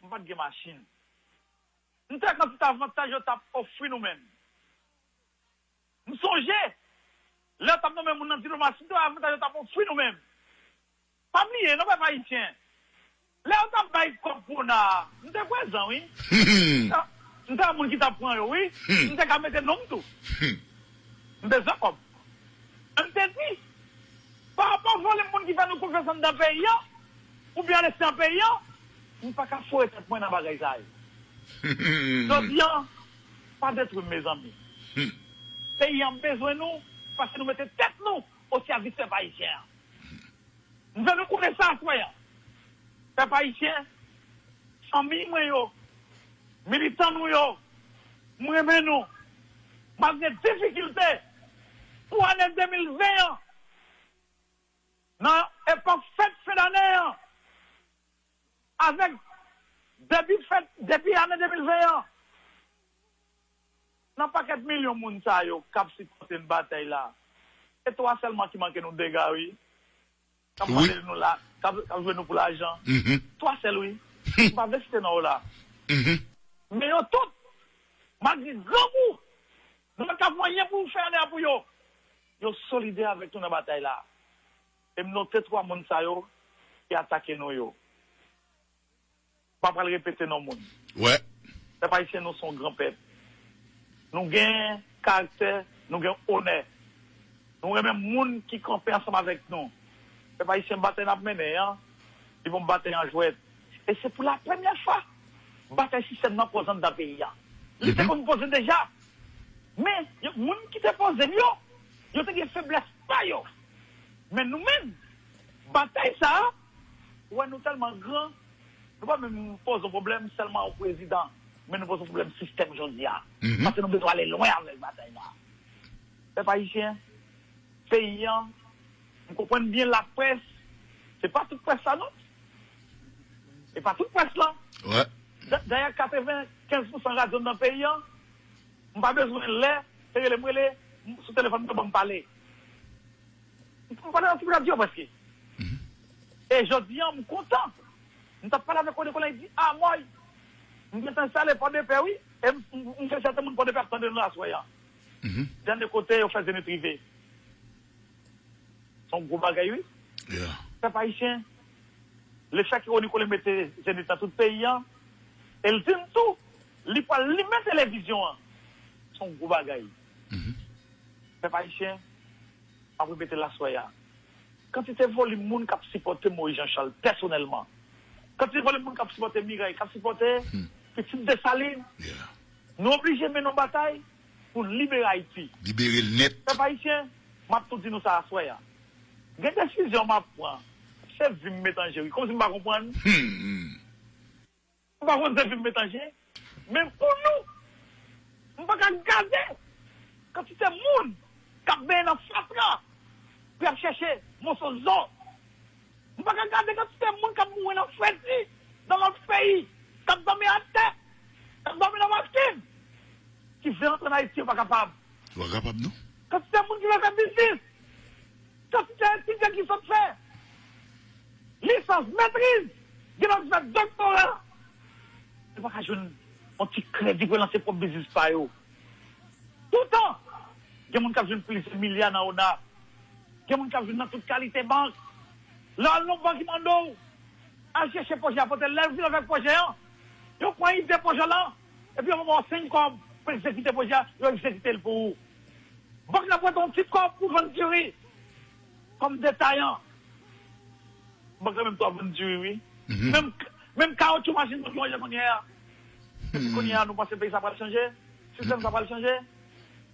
m pa t gen machin. M te wè kantite avantaj yo t ap ofri nou menm. M sonje, lè yo t ap nonmen moun nan diplomasi, m te wè avantaj yo t ap ofri nou menm. Pa bliye, non, pèp ayisyen. Lè yo t ap bay kòb pou ona a, m te prezan, wi. M te, m te wè moun ki t ap pran yo, wi. M te ka mete non m tou. M bezwen kòb. M te di, pa rapò volè moun ki fè nou konfyans anndan peyi an, oubyen aleksteryè peyi an, m pa ka foure tèt mwen nan bagay sa yo. Jodi an, pa detwi m, mezanmi. Peyi an bezwen nou, paske nou mete tèt nou o sèvis pèp ayisyen an. M vle nou konnen sa aswè an. Pèp ayisyen, fanmi mwen yo, militan nou yo, m renmen nou. Malgre difikilte pou ane de mil ven an, nan epòk fèt fen dane an, avèk debi fèt, depi ane de mil ven an, nan pakèt milyon moun sa yo k ap sipòte n batay la, se twa sèlman ki manke nou dega, wi. K ap pale de nou la, k ap, k ap jwe nou pou lajan. Twa sèl, wi. M pa vle site non yo la. Men yo tout, malgre grangou, nou pa t ka fè anyen pou fè anè a pou yo. Yo solidè avèk nou nan batay la. E m note twa moun sa yo ki atake nou yo. M pa pral repete non moun. Wè. Pèp ayisyen, nou se yon gran pèp. Nou gen karaktè, nou gen onè. Nou renmen moun ki kanpe ansanm avèk nou. Pèp ayisyen, batay n ap mennen an, li pa yon batay an jwèt. E se pou la premyè fwa, batay sistèm nan poze anndan peyi a. Li te konn poze deja. Men, yo, moun ki te poze l yo, yo te gen feblès pa yo. Men nou menm, batay sa a, ou wè nou tèlman gran, nou pa menm poze yon pwoblèm sèlman yon prezidan, men nou poze yon pwoblèm sistèm jodi a. Paske nou bezwen ale lwen avèk batay la. Pèp ayisyen, peyi an, m konprann byen laprès, se pa tout près la non. E pa tout près la. Wè. Da-, dayè, katrevenkenz pousan radyo nan peyi an, m pa bezwen lè, se rele m rele, m sou telefòn mwen, ban m pale. M pale nan tout radyo prèske. E jodi an, m kontan. M t ap pale avèk René Colin, li di, "A, Mòy, m gentan enstale Pòdepè, wi. E m, m, m fè sèten moun Pòdepè ap tande nou aswè an." Dènye kote yo fè Zenith rive. Se yon gwo bagay, wi. Pèp ayisyen, lefètke René Colin mete Zenith nan tout peyi an, e l di n tou, li pral limen televizyon an. Se yon gwo bagay. Pèp ayisyen, m ap repete l aswè a. Kantite volim moun k ap sipòte Moyiz Jan Chal pèsonèlman. Kantite volim moun k ap sipòte Miray, k ap sipòte Pitit Desalin. Nou oblije mennen yon batay pou n libere Ayiti. Libere l nèt. Pèp ayisyen, m ap tou di nou sa aswè a. Gen desizyon m ap pran. Se vi m met an je, wi. Kòmsi m pa konprann. M pa konn se fi m met an je, men pou nou, m pa ka gade kantite moun k ap benyen nan fatra pou y ap chèche moso zo. M pa ka gade kantite moun k ap mouri nan fredi nan lòt peyi, k ap dòmi atè, k ap dòmi nan machin, ki vle rantre ann Ayiti, yo pa kapab. Yo pa kapab, non. Kantite moun ki vle fè biznis, kantite etidyan ki sot fè lisans, metriz, gen lòt ki fè doktora, yo pa ka jwenn yon ti kredi pou yo lanse pwòp biznis pa yo. Toutan, Gen moun k ap jwenn plizyè milya nan ona. Gen moun k ap jwenn nan tout kalite bank. Lè w al nan bank, yo mande w al chèche pwojè a, pote l. Lè yo vin avèk pwojè an, yo pran ide pwojè lan, epi yo ba w senk kòb pou egzekite pwojè a, yo egzekite l pou ou. Bank la prete w yon ti kòb pou vann diri kòm detayan. Bank la menm tou ap vann diri, wi. Menm, menm kawotchou machin bank yo manje kounye a. Epi kounye a, nou panse peyi sa pral chanje? Sistèm sa pral chanje?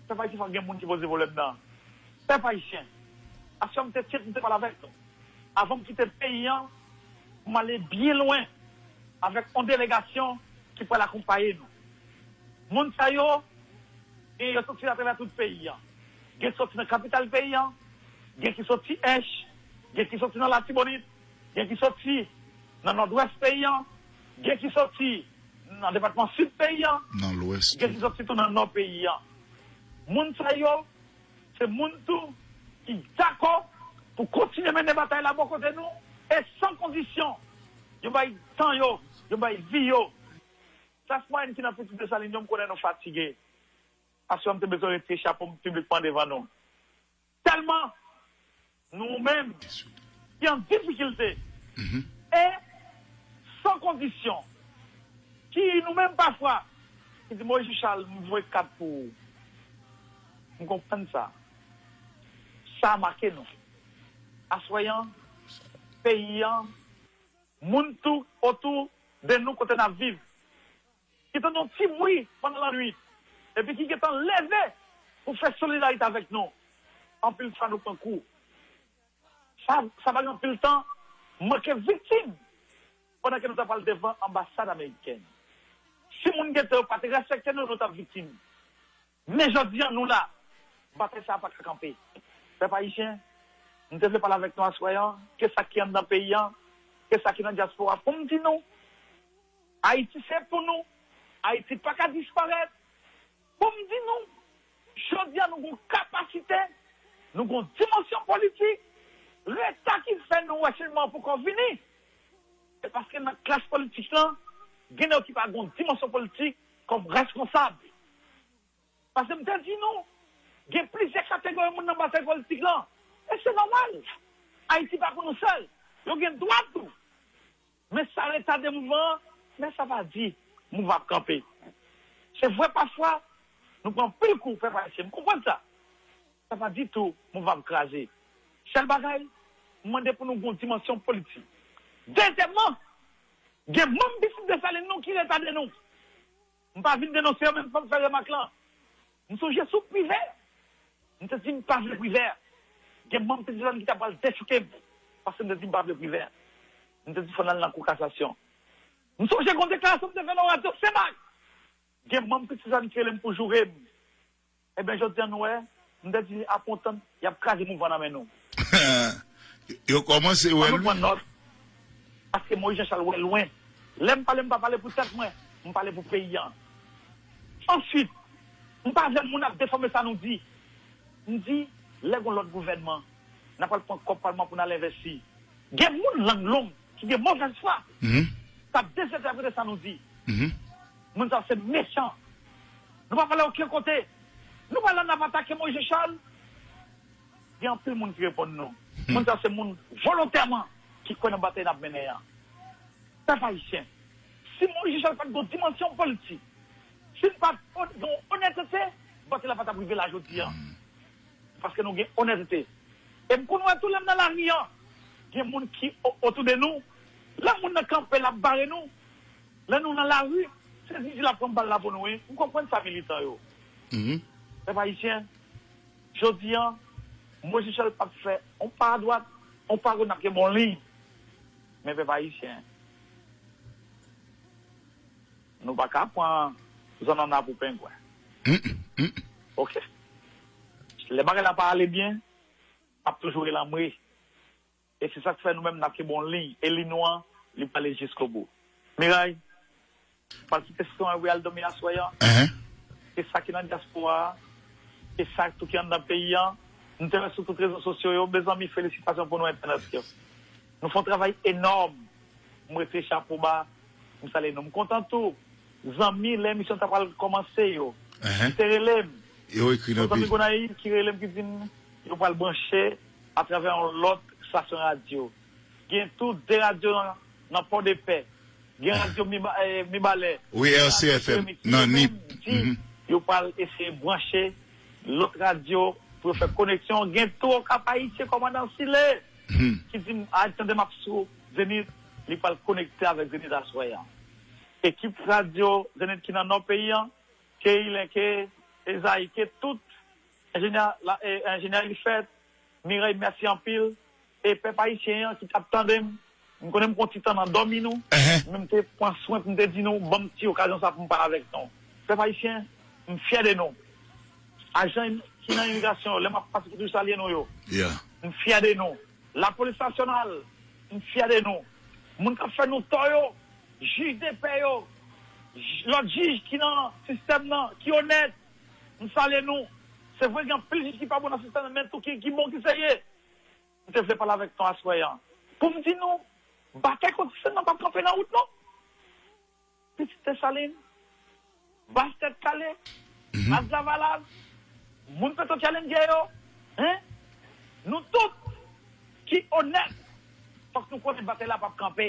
Pèp Ayisyen, fòk gen moun ki poze pwoblèm nan. Pèp Ayisyen, aswè m te tchèt, m te pale avèk nou. Avan m kite peyi an, m ale byen lwen avèk yon delegasyon ki pral akonpaye nou. Moun sa yo, gen yo soti atravè tout peyi an. Gen soti nan kapital peyi an, gen ki soti Ench, gen ki soti nan Latibonit, gen ki soti nan nòdwès peyi an, gen ki soti nan depatman sid peyi an, Nan lwès gen tou. Ki soti tou nan nò peyi an. Moun sa yo, se moun tou ki dakò pou kontinye mennen batay la bò kote nou, e san kondisyon. Yo bay tan yo, yo bay vi yo. Klas mwayèn ki nan Pitit Desalin yo, m konnen nou fatige. Aswè m te bezwen retire chapo m piblikman devan nou. Tèlman nou menm ki an difikilte e san kondisyon, ki nou menm pafwa, ki di, Moyiz Richard, m voye kat pou ou. M konprann sa. Sa make nou. Aswè an, peyi an, moun tou otou de nou kote n ap viv, ki tande yon ti bri pandan lannwit, epi ki gentan leve pou fè solidarite avèk nou. Anpil fwa nou pran kou. Sa, sa pa gen anpil tan, manke viktim pandan ke nou t ap al devan anbasad amerikèn. Si moun gete yo pa te respekte nou, nou t ap viktim. Men jodi an, nou la, batay sa a pa ka kanpe. Pèp ayisyen, m te vle pale avèk nou aswè an, ke sa ki anndan peyi an, ke sa ki nan dyaspora, pou m di nou, Ayiti se pou nou. Ayiti pa ka disparèt. Pou m di nou, jodi a nou gon kapasite, nou gon dimansyon politik, reta ki fè nou wè chenjman an poko vini. Se paske nan klas politik lan, gen nèg ki pa gon dimansyon politik kòm reskonsab. Paske m te di nou, gen plizyè kategori moun nan batay politik lan. E se nòmal. Ayiti pa pou nou sèl. Yo gen dwa tou. Men sa retade mouvman an, men sa pa di mouvman ap kanpe. Se vre pafwa, nou pran anpil kou, pèp ayisyen. M konprann sa. Sa pa di tou mouvman ap kraze. Sèl bagay, m mande pou nou gon dimansyon politik. Dezyèmman, gen manm Pitit Desalin nou ki retade nou. M pa vin denonse yo, men m fè remak lan. M sonje sou Privè. M te di m pa vle Privè. Gen manm Pitit Desalin ki ta pral dechouke m. Paske m te di m pa vle Privè. M te di fò n al nan kou kasasyon. M sonje gon deklarasyon m te fè nan radyo Senmak. Gen manm Pitit Desalin ki rele m pou joure m. Ebyen, jodi a nou wè, m te di apre yon tan, y ap kraze mouvman nan men nou. Yo kòmanse wè l, wi. An nou pran nòt. Paske Moyiz Jan Chal wè lwen. Lè m pale, m pa pale pou tèt mwen, m pale pou peyi an. Answit, m pa vle moun ap defòme sa nou di. M di, lè gon lòt gouvènman, n a pral pran kòb palman pou n al envesti. Gen moun lang long ki gen movèz fwa, k ap dezenterprete sa nou di. Moun sa yo se mechan. Nou pa pral okenn kote. Nou pral la n ap atake Moyiz Jan Chal. Gen anpil moun ki reponn nou. Moun sa yo se moun volontèman ki kwè nan batay n ap mennen an. Pèp ayisyen, si Moyiz Jan Chal pa t gen yon dimansyon politik, si l pa t gen yon onètete, batay la pa t ap rive la jodi a. Paske nou gen onètete. E m konn wè tou lè m nan lari an, gen moun ki o-, otou de nou, lè moun nan kanpe l ap bare nou, lè nou nan lari, se zizi l ap pran bal la pou nou, wi. M konprann sa militan yo. Pèp ayisyen, jodi an, Moyiz Jan Chal p ap fè on pa adwat, on pa goch, n ap kenbe on liy. Men pèp ayisyen, nou pa ka pran zannanna pou pengwen. Oke. Lè bagay la pa ale byen, ap toujou relanmwe. E se sa k fè nou menm n ap kenbe yon liy. E liy nou an, li prale jiskobou. Miray, pral kite sitwayen wi al dòmi aswè an. E sa ki nan dyaspora a, e sa tou ki anndan peyi an. M te wè sou tout rezo sosyo yo, mezanmi, felisitasyon pou nou entènòt yo. Nou fè yon travay enòm. M retire chapo ba, m salye nou. M kontan tou, zanmi, lè emisyon ta pral kòmanse yo, ki te rele m, Yo ekri nan peyi. Yon zanmi Gonayiv ki rele m, ki di m yo pral branche atravè yon lòt estasyon radyo. Gen tou de radyo nan, nan Pòdepè. Gen radyo Miba, eh, Mibalè. Wi, R C F M, nan Nip. Yo pral eseye branche lòt radyo pou yo fè koneksyon. Gen tou Okap Ayisyen, kòmandan Sile, ki di m, "A, tande m ap sou Zenith," li pral konekte avèk Zenith aswè a. Ekip radyo Zenith ki nan nò peyi an, ke Ilen, ke Ezayi, ke tout enjenyè, la, e, enjenyè Elifèt, Mireille, mèsi anpil. E pèp ayisyen an ki t ap tande m, m konnen m pran ti tan nan dòmi nou, men m te pran swen pou m te di nou, ban m ti okazyon sa pou m pale avèk nou. Pèp ayisyen, m fyè de nou. Ajan ki nan imigrasyon yo, lè m ap pase pou salye nou yo, m fyè de nou. Lapolis nasyonal, m fyè de nou. Moun k ap fè nou tò yo, jij de pè yo, j-, lòt jij ki nan sistèm nan, ki onèt, m salye nou. Se vre, gen anpil jij ki pa bon nan sistèm nan, men tou ki, ki bon ki serye. M te vle pale avèk nou aswè an. Pou m di nou, batay kont sistèm nan p ap kanpe nan wout, non. Pitit Desalin, Bas Tèt Kale, Mas Lavalas, moun Petro Challenger yo, hein? Nou tout ki onèt, fòk nou konnen batay la p ap kanpe.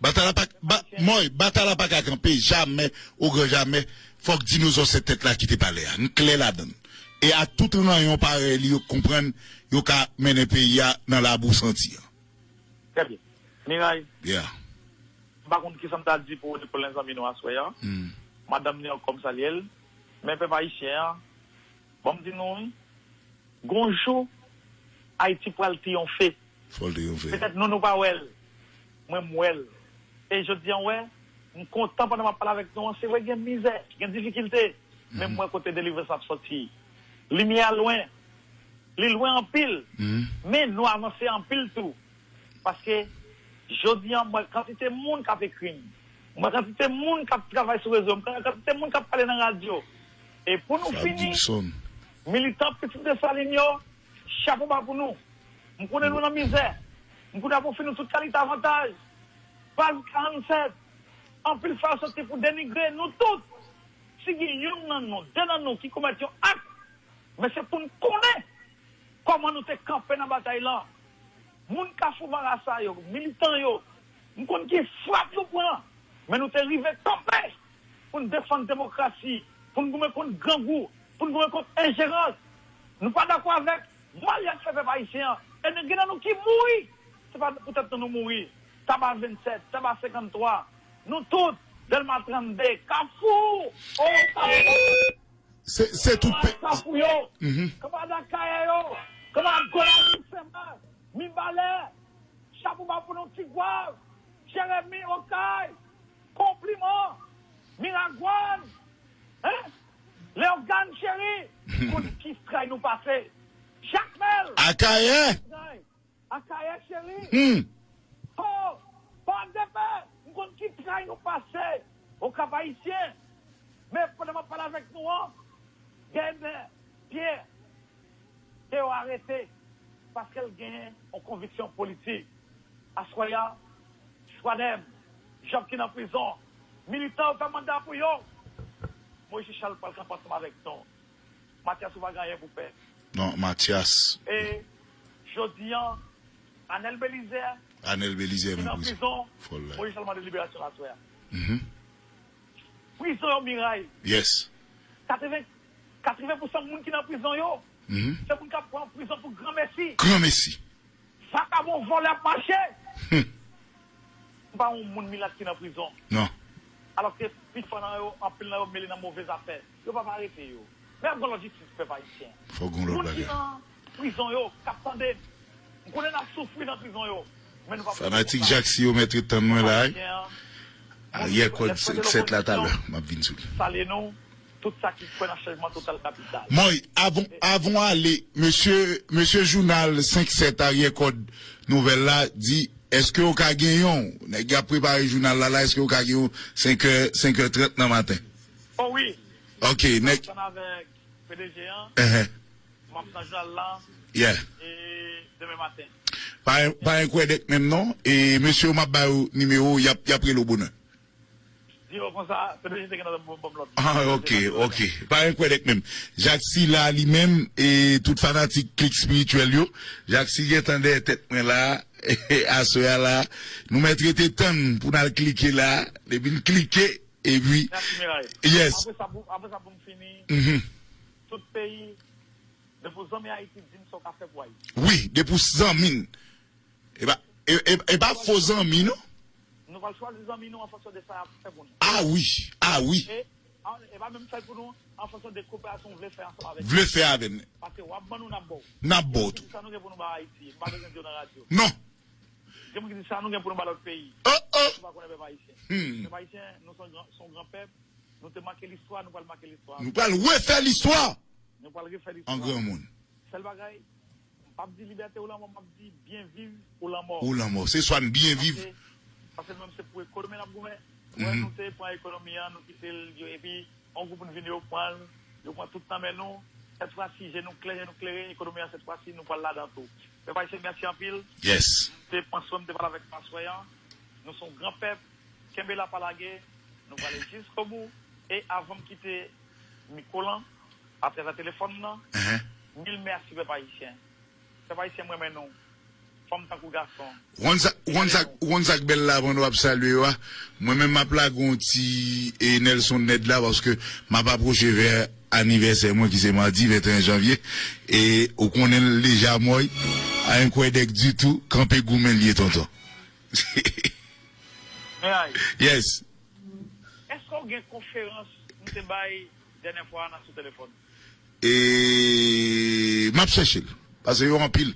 Batay la pa, ba, Mòy, batay la pa ka kanpe, jamè, o gran jamè. Fòk dinozò sèt tèt la kite palè a. Nou klè ladan l. E a tout ranyon parèy li yo k konprann yo ka mennen peyi a nan labou santi an. Trè byen. Miray, m pa konn kisa m ta di pou Nicolas, zanmi nou aswè a. Madanm li ankò m salye l. Men pèp ayisyen an, ban m di nou wi, gon jou Ayiti pral triyonfe. Fò l triyonfe. Petèt nou, nou pa wè l. Mwen, m wè l. E jodi an, wè, m kontan pandan m ap pale avèk nou an. Se vre, gen mizè, gen difikilte. Men m wè kote delivrans ap soti. Limyè a lwen. Li lwen anpil. Men nou avanse anpil tou. Paske, jodi an, m wè kantite moun k ap ekri m. M wè kantite moun k ap travay sou rezo. M wè kantite moun k ap pale nan radyo. E pou nou fini, militan Pitit Desalin yo, chapo ba pou nou. M konnen nou nan mizè. M konnen ap ofri nou tout kalite avantaj. Baz karannsèt, anpil fwa yo soti pou denigre nou tout. Si gen youn nan nou, de nan nou ki komèt yon ak, men se pou n konnen kòman nou te kanpe nan batay lan. Moun Kafou Marasa yo, militan yo, m konn ki frap yo pran, men nou te rive kanpe pou n defann demokrasi, pou n goumen kont grangou, pou n goumen kont enjerans. Nou pa dakò avèk mal y ap fè pèp ayisyen an. E gen nan nou ki mouri. Se pa poutèt nou nou mouri. Taba vennsèt, Taba senkanntwa, nou tout, Dèlma trannde, Kafou, o, Kafou. Se, se tout pe- Kafou yo, kanmarad Akayè yo, kanmarad Gonayiv, Senmak, Mibalè, chapo ba pou nou, Tigwav, Jeremi, Okay, konpliman, Miragwàn, hein? Leyogàn cheri, kote ki tray nou pase? Jakmèl, Akayè. Akayè cheri. Hmm. Oh, Pòdepè, m konn ki tray nou pase. Okap Ayisyen. Men pandan m ap pale avèk nou an, Gerben Pierre, ke yo arete paske l genyen yon konviksyon politik. Aswè a, Swadèm, Jòb ki nan prizon, militan yo fè manda pou yo. Moyiz Richard pral kanpe ansanm avèk nou. Matyas, ou pa gen anyen pou pè. Non, Matyas. E jodi an, Anèl Belizè, Anèl Belizè ki nan prizon. Fò l la. Moyiz Richard mande liberasyon l aswè a. Mhm. Prizon yo, Miray. Yes. Katreven, katreven pousan moun ki nan prizon yo, mhm, se moun k ap pran prizon pou granmesi. Granmesi. Vakabon, vòlè ap mache. Hmm. M pa yon moun milat ki nan prizon. Non. Alòske pifò nan yo, anpil nan yo mele nan move zafè. Yo p ap arete yo. Men ap gen lòt jistis, pèp ayisyen. Fò gen lòt bagay. Moun ki nan prizon yo, k ap tande m. M konnen n ap soufri nan prizon yo. Men nou p ap... Fanatik Jackson yo mèt ret tann mwen la, wi. Ayè kòd senk sèt la talè, m ap vin sou li. Salye nou, tout sa ki kwè nan chanjman total kapital. Mòy, avan, avan w ale, mesye, mesye jounal senk sèt Aryè Kòd Nouvèl la di, èske w ka gen yon, nèg y ap prepare jounal la, la, èske w ka gen yon senk è, senk è trant nan maten? O wi. Ok, nèg. M ap tann avèk P D G an. Ehè. M ap nan jounal la. Yeah. E demen maten. Pa, pa enkwèdèk menm non. E mesye yo, m ap ba yo nimewo, y ap, y ap rele w bonè. Di yo konsa, P D G te gentan ban m lòd. Ah, ok, ok. Pa gen kwèdèk menm. Jack C la li menm, e tout fanatik Klik Espirityèl yo. Jack C gentan dèyè tèt mwen la. Aswè a la, nou mèt rete tann pou n al klike la. Depi n klike, epi, yes. Apre sa, pou, apre sa, pou m fini, mhm, tout peyi, depi w zanmi Ayiti, di m sa w ka fè pou Ayiti. Wi, depi w zanmi n. E pa, e, e, e pa fo zanmi, non? Nou pral chwazi zanmi nou an fonksyon de sa y ap fè pou nou. Ah wi, ah wi. E, a, e pa menm fè l pou nou an fonksyon de koperasyon w vle fè ansanm avèk nou. Vle fè avè n. Paske w ap ban nou, n ap ba w. N ap ba w tou. Sa nou gen pou nou ba Ayiti, m pa bezwen di w nan radyo. Non. Gen moun ki di sa nou gen pou nou ba lòt peyi. Oh, oh. Nou pa konnen pèp ayisyen. Hmm. Pèp ayisyen, nou se yon gran, se yon gran pèp. Nou te make listwa, nou pral make listwa. Nou pral refè listwa. Nou pral refè listwa. An granmoun. Sèl bagay, m p ap di libète ou lanmò, m ap di byen viv ou lanmò. Ou lanmò. Se swa n byen viv. Paske, paske nou menm se pou ekonomi n ap goumen. Ou wè, mhm, nou te pran ekonomi an, nou kite l, yo, epi yon gwoup moun vini, yo pran l, yo pran tout nan men nou. Sèt fwa si, je nou klè, je nou klere, ekonomi an sèt fwa si, nou pral ladan tou. Pèp ayisyen, mèsi anpil. Yes. M te pran swen, m te pale avèk paswè an. Nou se yon gran pèp. Kenbe la, pa lage. Nou prale jiskobou. E avan m kite mikwo lan, atravè telefòn nan, mhm, mil mèsi pèp ayisyen. Pèp ayisyen, m renmen nou. Fanm tankou gason. Ou konn sa, ou konn sa, ou konn sa k bèl la, pandan w ap salye yo a. Mwen menm, m ap lage yon ti, e, Nelson Ned la, paske m ap apwoche vè anivèsè mwen ki se madi venteyen janvye. E ou konnen l deja, mòy. A yon kwèdèk ditou, kanpe goumen l ye, tonton. Yes. Èske w gen konferans m te bay dènyè fwa a nan sou telefòn? E m ap chèche l. Paske yo anpil.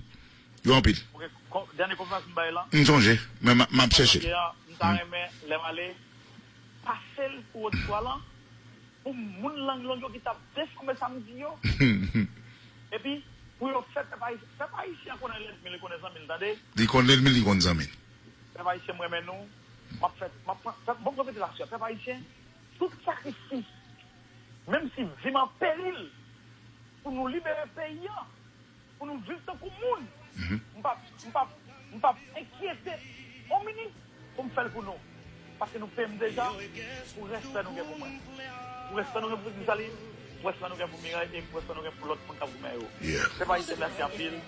Yo anpil. Ok, kon-, dènyè konferans m bay la. M sonje, men m, m ap chèche l. Ok, a, m ta renmen, lè m ale, pase l pou oditwa lan, pou moun lang long yo ki t ap desanble sa m di yo. Epi, pou yo fè pèp ayisyen, pèp ayisyen konnen lènmi l, li konnen zanmi l, tande. Li konn lènmi l, li konn zanmi l. Pèp ayisyen, m renmen nou. M ap fè, m ap pran, pèp, bon, pran ventilasyon. Pèp ayisyen, tout sakrifis, menm si vi m an peril, pou nou libere peyi an, pou nou viv tankou moun, mhm, m p ap, m p ap, m p ap enkyete yon minit pou m fè l pou nou. Paske nou peye m deja pou respè nou gen pou mwen. Pou respè nou gen pou Desalin, pou respè nou gen pou Miray e pou respè nou gen pou lòt moun k ap goumen yo. Yeah. Se pa ite mèsi anpil.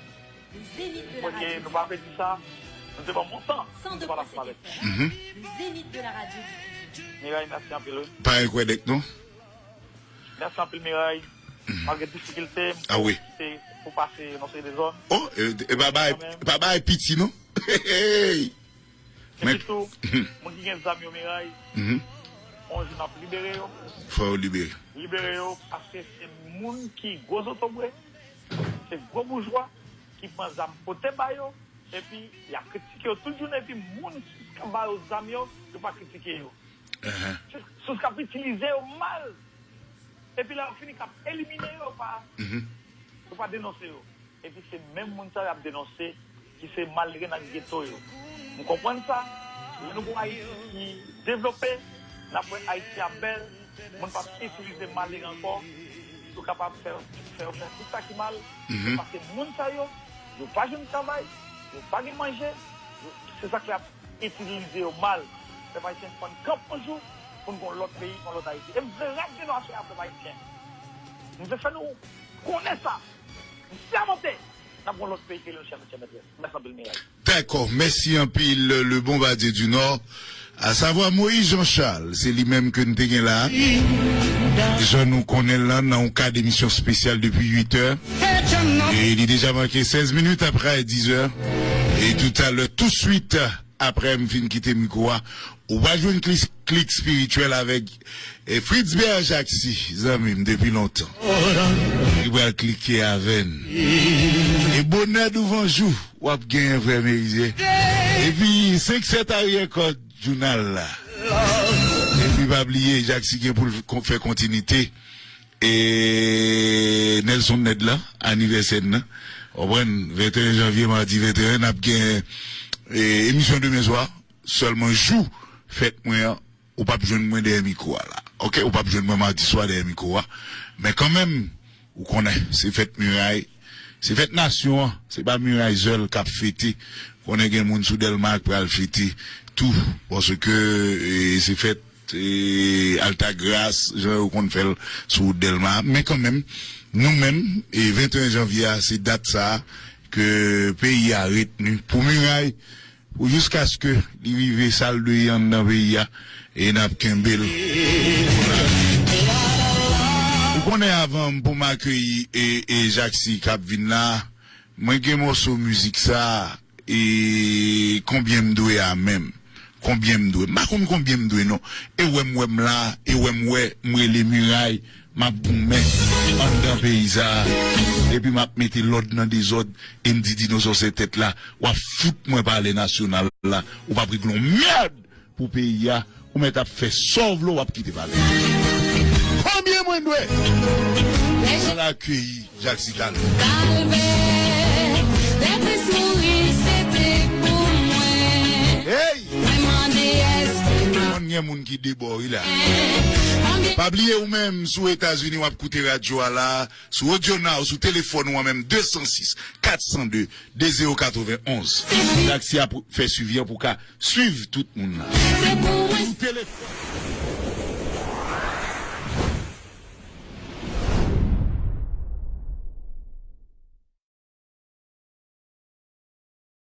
Zenith de la radio. Ok, nou pa pèdi sa. Nou te pran bon tan. Pou nou te pale ansanm avèk. Mhm. Le Zénith de la radio diffusion. Miray, mèsi anpil, wi. Pa rekwèdèk, non? Mèsi anpil, Miray. Mhm. Malgre difikilte, ah wi, pou pase nan seri de zòn. Oh, e, e pa bay, kanmenm, pa bay piti, non? Hey! Epi tou, moun ki gen zam yo, Miray, mhm, yon jou n ap libere yo. Fò yo libere. Libere yo, paske se moun ki gwo zotobre, se gwo boujwa ki pran zam pote ba yo, epi y ap kritike yo tout jounen, epi moun ki ka ba yo zam yo, yo pa kritike yo. Ahan. Se, se k ap itilize yo mal. Epi lè yo fini, k ap elimine yo, yo pa, mhm, yo pa denonse yo. Epi se menm moun sa yo y ap denonse, ki se malere nan geto yo. M konprann sa. Lè nou gon Ayiti ki devlope, n ap wè Ayiti ap bèl, moun p ap itilize malere ankò pou kapab fè, fè yo fè tout sa ki mal. Mhm. Paske moun sa yo, yo pa jwenn travay, yo pa gen manje, yo, se sa k fè y ap itilize yo mal. Pèp ayisyen, fò n kanpe yon jou pou n gon lòt peyi, yon lòt Ayiti. E m vle rap de nou aswè a, pèp ayisyen. M vle fè nou konnen sa. M sèmante n ap gon lòt peyi ke nou chèmèt chèmèt. Mèsi anpil, Miray. Dakò, mèsi anpil, le bon Badye di Nò, asavwa Moyiz Jan Chal, se li menm ke n te gen la. Jan nou konnen l lan, nan yon kad emisyon espesyal depi uit è. E li deja manke sèz minit apre diz è. E toutalè, touswit, apre m fin kite mikwo a, ou va jwenn Klik, Klik Espirityèl avèk, e, Fritz Berjaxi, zanmi m depi lontan. Li pral klike avè n. E bonè douvan jou, w ap genyen vrè merize. Epi senk sèt aryè kòd jounal la. Epi pa bliye, Jaxi gen pou l kon-, fè kontinite. E Nelson Ned la, anivèsè n nan. Ou konprann, venteyen janvye, madi venteyen, n ap gen, e, emisyon demen swa. Sèlman jou fèt mwen an, ou p ap jwenn mwen dèyè mikwo a la. Oke, ou p ap jwenn mwen madi swa dèyè mikwo a. Men kanmenm, ou konnen, se fèt Miray, se fèt nasyon an, se pa Miray sèl k ap fete. Konnen gen moun sou Dèlma k pral fete tou, paske, e, se fèt e, Altagras, jan yo konn fè l sou wout Dèlma. Men kanmenm, nou menm, e venteyen janvye a, se dat sa a ke peyi a retni pou miray, pou jiskaske li rive sa l dwe ye anndan peyi a, e n ap kenbe l. Ou konnen, avan pou m akeyi e, e Jackson k ap vin la, mwen gen mòso mizik sa a, e konbyen m dwe a menm? Konbyen m dwe? M pa konn konbyen m dwe, non. E wè m wè m la, e wè m wè m rele miray, m ap goumen anndan peyi sa a. Epi m ap mete lòd nan dezòd, e m di dinozò sèt tèt la, w ap fout mwen palè nasyonal la, ou p ap regle yon mèd pou peyi a, ou mèt ap fè sa w vle, w ap kite palè. Konbyen mwen dwe? Al akeyi Jackson Talon. Kalvè, lè Kris mouri, se te pou mwen. Hey! Mwen mande èske m ap Konn gen moun ki debò, wi la. Konbyen Pa bliye ou menm sou Etazini w ap koute radyo a la, sou Audio Now, sou telefòn ou an menm, de san sis, kat san de, de zewo katrevenonz. Taxi a pou fè swivi an pou ka swiv tout moun la. Se pou mwen. Sou telefòn.